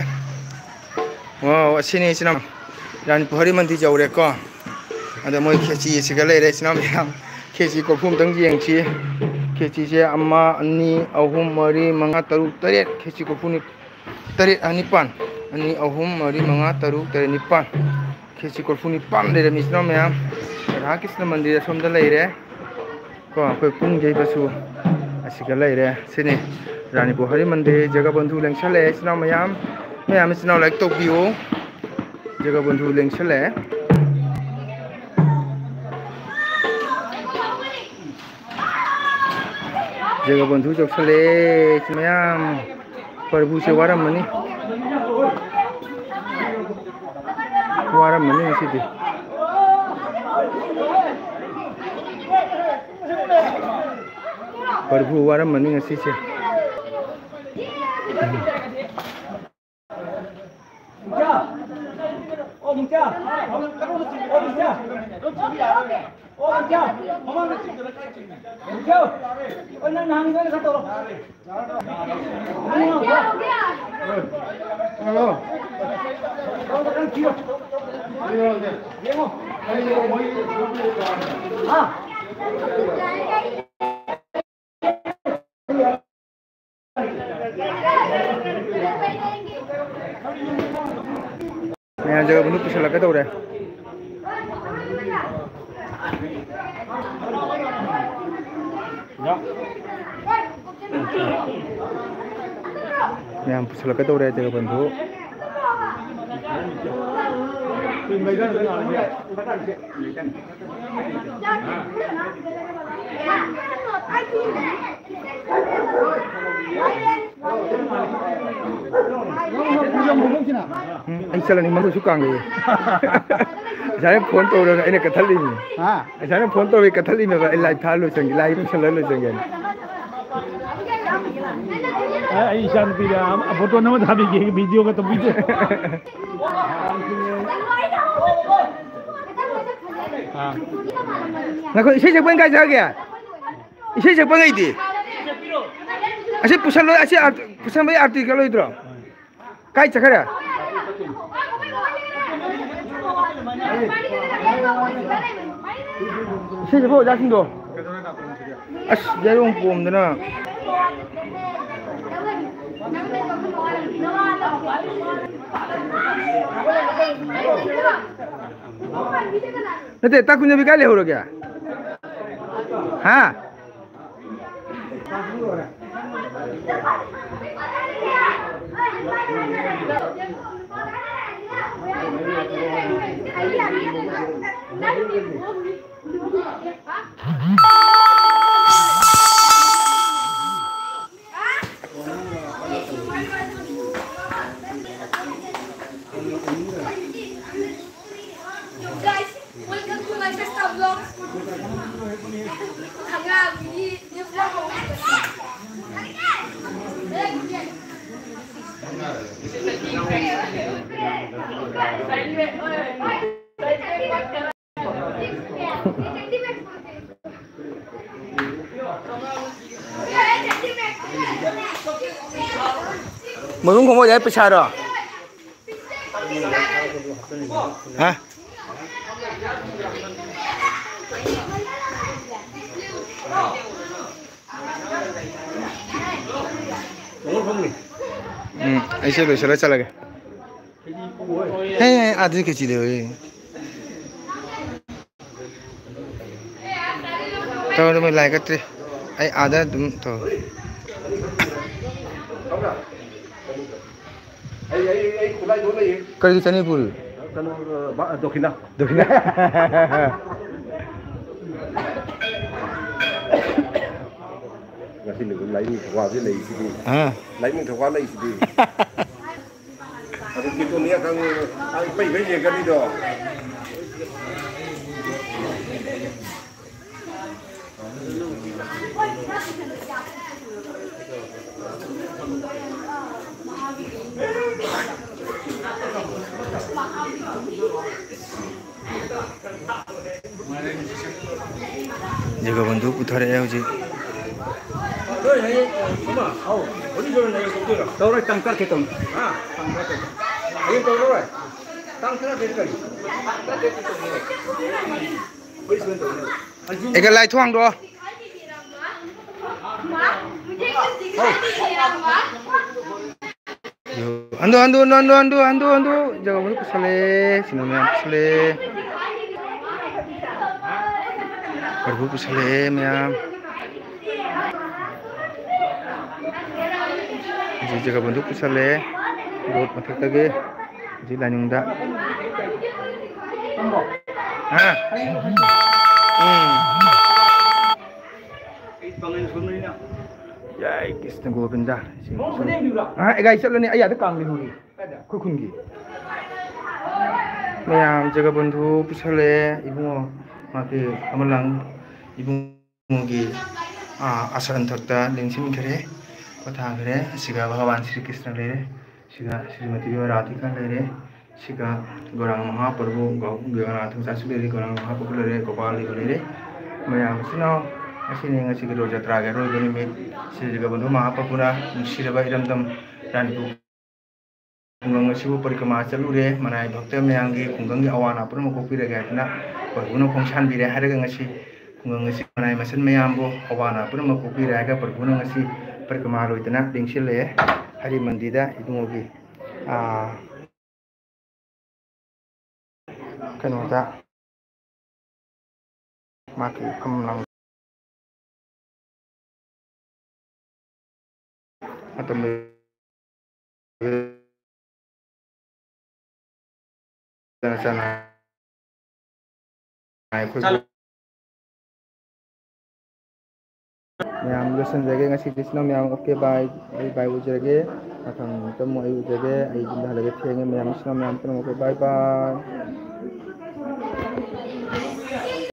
ꯋꯥꯎ, ꯑꯁꯤꯅꯤ ꯏꯆꯤꯟ ꯏꯅꯥꯎ, ꯔꯥꯅꯤꯄꯨꯔ ꯍꯔꯤ ꯃꯟꯗꯤꯔ ꯌꯧꯔꯦꯀꯣ꯫ ꯑꯗ ꯃꯣꯏ ꯈꯦꯆꯤ ꯑꯁꯤꯒ ꯂꯩꯔꯦ ꯏꯆꯤꯟ ꯏꯅꯥꯎ ꯃꯌꯥꯝ꯫ ꯈꯦꯆꯤ ꯀꯣꯔꯐꯨ ꯑꯝꯇꯪ ꯌꯦꯡꯁꯤ꯫ ꯈꯦꯆꯤꯁꯦ ꯑꯃ, ꯑꯅꯤ, ꯑꯍꯨꯝ, ꯃꯔꯤ, ꯃꯉꯥ, ꯇꯔꯨꯛ, ꯇꯔꯦꯠ꯫ ꯈꯦꯆꯤ ꯀꯣꯔꯐꯨꯅꯤ꯫ ꯇꯔꯦꯠ, ꯑ, ꯅꯤꯄꯥꯟ꯫ ꯑꯅꯤ, ꯑꯍꯨꯝ, ꯃꯔꯤ, ꯃꯉꯥ, ꯇꯔꯨꯛ, ꯇꯔꯦꯠ, ꯅꯤꯄꯥꯟ꯫ ꯈꯦꯆꯤ ꯀꯣꯔꯐꯨ ꯅꯤꯄꯥꯟ ꯂꯩꯔꯝꯃꯤ ꯏꯆꯤꯟ ꯏꯅꯥꯎ ꯃꯌꯥꯝ꯫ ꯔꯥꯙꯥ ꯀ꯭ꯔꯤꯁꯅ ꯃꯟꯗꯤꯔ ꯑꯁꯣꯝꯗ ꯂꯩꯔꯦ꯫ ꯀꯣ, ꯑꯩꯈꯣꯏ ꯄꯨꯡ ꯌꯩꯕꯁꯨ ꯑꯁꯤꯒ ꯂꯩꯔꯦ꯫ ꯁꯤꯅꯤ ꯔꯥꯅꯤꯄꯨꯔ ꯍꯔꯤ ꯃꯟꯗꯤꯔ꯫ ꯖꯒꯕꯟꯙꯨ ꯂꯦꯡꯁꯜꯂꯛꯑꯦ ꯏꯆꯤꯟ ꯏꯅꯥꯎ ꯃꯌꯥꯝ꯫ ꯃꯌꯥꯝ ꯏꯆꯤꯟ ꯏꯅꯥꯎ like ꯇꯧꯕꯤꯌꯨ꯫ ꯖꯒꯕꯟꯙꯨ ꯂꯦꯡꯁꯜꯂꯛꯑꯦ꯫ ꯖꯒꯕꯟꯙꯨ ꯆꯪꯁꯜꯂꯛꯑꯦ ꯃꯌꯥꯝ꯫ ꯄ꯭ꯔꯚꯨꯁꯦ ꯋꯥꯔꯝꯃꯅꯤ꯫ ꯋꯥꯔꯝꯃꯅꯤ ꯉꯁꯤꯗꯤ꯫ ꯄ꯭ꯔꯚꯨ ꯋꯥꯔꯝꯃꯅꯤ ꯉꯁꯤꯁꯦ꯫ ꯃꯌꯥꯝ ꯖꯒꯕꯟꯙꯨ ꯄꯨꯁꯜꯂꯛꯀꯗꯧꯔꯦ꯫ ꯃꯌꯥꯝ ꯄꯨꯁꯜꯂꯛꯀꯗꯧꯔꯦ ꯖꯒꯕꯟꯙꯨ꯫ ꯎꯝ, ꯑꯩ ꯆꯠꯂꯅꯤ, ꯃꯔꯨꯁꯨ ꯀꯥꯡꯒꯦ꯫ ꯉꯁꯥꯏꯅ ꯐꯣꯟ ꯇꯧꯔꯒ ꯑꯩꯅ ꯀꯠꯊꯠꯂꯤꯅꯤ꯫ ꯍꯥ? ꯉꯁꯥꯏꯅ ꯐꯣꯟ ꯇꯧꯔꯒ ꯀꯠꯊꯠꯂꯤꯅꯦꯕ, ꯑꯩ ꯂꯥꯏꯚ ꯊꯥ ꯂꯣꯏꯁꯟꯒꯦ, ꯂꯥꯏꯚ ꯄꯨꯁꯜꯂ ꯂꯣꯏꯁꯟꯒꯦꯅ꯫ ꯑꯦ, ꯑꯩ ꯏꯆꯥꯅꯨꯄꯤꯗ ꯐꯣꯇꯣ ꯅꯝꯃ ꯊꯥꯕꯤꯒꯦ, ꯚꯤꯗꯤꯑꯣꯒ ꯇꯧꯕꯤꯗꯦ꯫ ꯑꯥ꯫ ꯉꯥꯏꯈꯣ, ꯏꯁꯩ ꯁꯛꯄ ꯀꯥꯏ ꯆꯠꯈ꯭ꯔꯒꯦ? ꯏꯁꯩ ꯁꯛꯄ ꯂꯩꯇꯦ꯫ ꯑꯁꯤ ꯄꯨꯁꯜꯂꯣ, ꯑꯁꯤ ꯑꯥꯔ-, ꯄꯨꯁꯟꯕꯩ ꯑꯥꯔꯇꯤꯀꯜ ꯂꯣꯏꯗ꯭ꯔꯣ? ꯀꯥꯏ ꯆꯠꯈ꯭ꯔꯦ? ꯏꯁꯩ ꯁꯛꯄ ꯑꯣꯖꯥꯁꯤꯡꯗꯣ꯫ ꯑꯁ, ꯌꯥꯏꯔꯣꯡ ꯄꯣꯝꯗꯅ꯫ ꯅꯠꯇꯦ, ꯇꯥꯀꯨꯟꯖꯕꯤ ꯀꯥꯏ ꯂꯩꯍꯧꯔꯒꯦ? ꯍꯥ? Guys, welcome to my first vlog. Hanga, we need new vlog. ꯃꯔꯨꯝ ꯈꯣꯡꯕ ꯑꯣꯏꯖꯥꯏ ꯄꯩꯁꯥꯔꯣ? ꯍꯥ? ꯎꯝ, ꯑꯩꯁꯦ ꯂꯣꯏꯁꯤꯜꯂ ꯆꯠꯂꯒꯦ꯫ ꯍꯦ, ꯑꯗꯨꯗꯤ ꯀꯩꯁꯤ ꯂꯩ꯫ ꯇꯧꯔꯦ, ꯃꯣꯏ ꯂꯥꯏ ꯀꯠꯇ꯭ꯔꯤ꯫ ꯑꯩ ꯑꯥꯗ ꯑꯗꯨꯝ ꯇꯧꯔꯦ꯫ ꯑꯩ, ꯑꯩ, ꯑꯩ ꯈꯨꯠꯂꯥꯏꯗꯣ ꯂꯩꯌꯦ꯫ ꯀꯔꯤꯒꯤ ꯆꯅꯤ ꯄꯨꯔꯤ? ꯀꯩꯅꯣ, ꯑ, ꯕ-, ꯗꯣꯈꯤꯅꯥ꯫ ꯗꯣꯈꯤꯅꯥ꯫ ꯉꯁꯤ ꯅꯨꯃꯤꯠ ꯂꯥꯏꯅꯤꯡꯊꯧꯀꯥꯕꯁꯦ ꯂꯩꯔꯤꯁꯤꯗꯤ꯫ ꯑꯥ꯫ ꯂꯥꯏꯅꯤꯡꯊꯧꯀꯥ ꯂꯩꯔꯤꯁꯤꯗꯤ꯫ ꯑꯗꯨ ꯀꯤꯇꯣ ꯅꯦꯛꯑꯀꯥꯟ ꯏꯄꯩ ꯄꯩ ꯌꯦꯡꯒꯅꯤꯗꯣ꯫ ꯖꯒꯕꯟꯙꯨ ꯄꯨꯊꯔꯛꯑꯦ ꯍꯧꯖꯤꯛ꯫ ꯇꯧꯔꯣꯏ, ꯇꯥꯡ ꯇꯔꯥꯇꯔꯦꯠ ꯇꯧꯅꯤ꯫ ꯍꯌꯦꯡ ꯇꯧꯔꯔꯣꯏ꯫ ꯇꯥꯡ ꯇꯔꯥꯇꯔꯦꯠ ꯀꯔꯤ? ꯑꯦ, ꯂꯥꯏ ꯊꯣꯡꯗꯣ꯫ ꯍꯟꯗꯣ, ꯍꯟꯗꯣ, ꯍꯟꯗꯣ, ꯍꯟꯗꯣ, ꯍꯟꯗꯣ, ꯍꯟꯗꯣ, ꯍꯟꯗꯣ꯫ ꯖꯒꯕꯟꯙꯨ ꯄꯨꯁꯜꯂꯦ, ꯁꯤꯅ ꯃꯌꯥꯝ ꯄꯨꯁꯜꯂꯦ꯫ ꯄ꯭ꯔꯚꯨ ꯄꯨꯁꯜꯂꯛꯑꯦ ꯃꯌꯥꯝ꯫ ꯍꯧꯖꯤꯛ ꯖꯒꯕꯟꯙꯨ ꯄꯨꯁꯜꯂꯦ꯫ ꯔꯣꯠ ꯃꯊꯛꯇꯒꯤ꯫ ꯍꯧꯖꯤꯛ ꯂꯥꯏꯅꯤꯡꯗ꯫ ꯍꯥ? ꯎꯝ꯫ ꯌꯥꯏ, ꯀ꯭ꯔꯤꯁꯅ ꯒꯣꯕꯤꯟꯗ꯫ ꯑꯥ, ꯑꯩ ꯒꯥꯔꯤ ꯆꯠꯂꯅꯤ, ꯑꯩ ꯑꯥꯗ ꯀꯥꯡ ꯂꯩꯍꯧꯔꯤ꯫ ꯑꯩꯈꯣꯏ ꯈꯨꯟꯒꯤ꯫ ꯃꯌꯥꯝ ꯖꯒꯕꯟꯙꯨ ꯄꯨꯁꯜꯂꯛꯑꯦ, ꯏꯕꯨꯡꯉꯣ꯫ ꯃꯥꯒꯤ ꯑꯃ ꯂꯥꯡ ꯏꯕꯨꯡꯉꯣꯒꯤ, ꯑꯥ, ꯑꯁꯟꯊꯛꯇ ꯂꯦꯡꯁꯤꯟꯈ꯭ꯔꯦ, ꯄꯣꯊꯥꯈ꯭ꯔꯦ꯫ ꯑꯁꯤꯒ ꯚꯒꯋꯥꯟ ꯁ꯭ꯔꯤ ꯀ꯭ꯔꯤꯁꯅ ꯂꯩꯔꯦ꯫ ꯁꯤꯒ ꯁ꯭ꯔꯤꯃꯇꯤ ꯔꯥꯙꯤꯀꯥ ꯂꯩꯔꯦ꯫ ꯁꯤꯒ ꯒꯧꯔꯥꯡ ꯃꯍꯥꯄ꯭ꯔꯚꯨ, ꯒꯧ-, ꯒꯧꯔꯥꯡ ꯊꯣꯡꯆꯥꯁꯨ ꯂꯩꯔꯦ, ꯒꯧꯔꯥꯡ ꯃꯍꯥꯄ꯭ꯔꯚꯨ ꯂꯩꯔꯦ, ꯒꯣꯄꯥꯜ ꯂꯩꯕ ꯂꯩꯔꯦ꯫ ꯃꯌꯥꯝ ꯃꯆꯤꯟ ꯃꯅꯥꯎ, ꯑꯁꯤꯅꯤ ꯉꯁꯤꯒꯤ ꯔꯣꯖ ꯖꯇ꯭ꯔꯥꯒꯤ ꯑꯔꯣꯏꯕ ꯅꯨꯃꯤꯠ꯫ ꯁ꯭ꯔꯤ ꯖꯒꯕꯟꯙꯨ ꯃꯍꯥꯄ꯭ꯔꯚꯨꯅ ꯅꯨꯡꯁꯤꯔꯕ ꯏꯔꯝꯗꯝ ꯔꯥꯅꯤꯄꯨꯔ ꯈꯨꯡꯒꯪ ꯑꯁꯤꯕꯨ ꯄꯔꯤꯀ꯭ꯔꯃꯥ ꯆꯠꯂꯨꯔꯦ꯫ ꯃꯅꯥꯏ ꯚꯛꯇ ꯃꯌꯥꯝꯒꯤ ꯈꯨꯡꯒꯪꯒꯤ ꯑꯋꯥ ꯑꯅꯥ ꯄꯨꯝꯅꯃꯛ ꯀꯣꯛꯄꯤꯔꯒꯦ ꯍꯥꯏꯗꯨꯅ ꯄ꯭ꯔꯚꯨꯅ ꯈꯣꯡꯁꯥꯟꯕꯤꯔꯦ ꯍꯥꯏꯔꯒ ꯉꯁꯤ ꯈꯨꯡꯒꯪ ꯑꯁꯤ ꯃꯅꯥꯏ ꯃꯁꯟ ꯃꯌꯥꯝꯕꯨ ꯑꯋꯥ ꯑꯅꯥ ꯄꯨꯝꯅꯃꯛ ꯀꯣꯛꯄꯤꯔꯦ ꯍꯥꯏꯔꯒ ꯄ꯭ꯔꯚꯨꯅ ꯉꯁꯤ ꯄꯔꯤꯀ꯭ꯔꯃꯥ ꯂꯣꯏꯗꯅ ꯂꯦꯡꯁꯤꯜꯂꯛꯑꯦ ꯍꯔꯤ ꯃꯟꯗꯤꯔꯗ ꯏꯕꯨꯡꯉꯣꯒꯤ꯫ ꯑꯥ, ꯀꯩꯅꯣꯗ ꯃꯥꯒꯤ ꯐꯝ ꯂꯥꯡ ꯃꯇꯝ ꯂꯣꯏ-, ꯆꯅ ꯆꯅ ꯑꯩꯈꯣꯏꯕꯨ ꯃꯌꯥꯝ ꯂꯣꯏꯁꯤꯟꯖꯔꯒꯦ ꯉꯁꯤꯗꯤ ꯁꯤꯅ ꯃꯌꯥꯝ꯫ ꯑꯣꯀꯦ, ꯕꯥꯏ꯫ ꯑꯩ ꯕꯥꯏ ꯑꯣꯏꯖꯔꯒꯦ꯫ ꯃꯊꯪ ꯅꯨꯃꯤꯠꯇ ꯑꯃꯨꯛ ꯑꯩ ꯎꯖꯒꯦ꯫ ꯑꯩ ꯌꯨꯝꯗ ꯍꯜꯂꯒꯦ, ꯊꯦꯡꯉꯦ꯫ ꯃꯌꯥꯝ ꯁꯤꯅ ꯃꯌꯥꯝ ꯄꯨꯝꯅꯃꯛ ꯑꯣꯀꯦ, ꯕꯥꯏ ꯕꯥꯏ꯫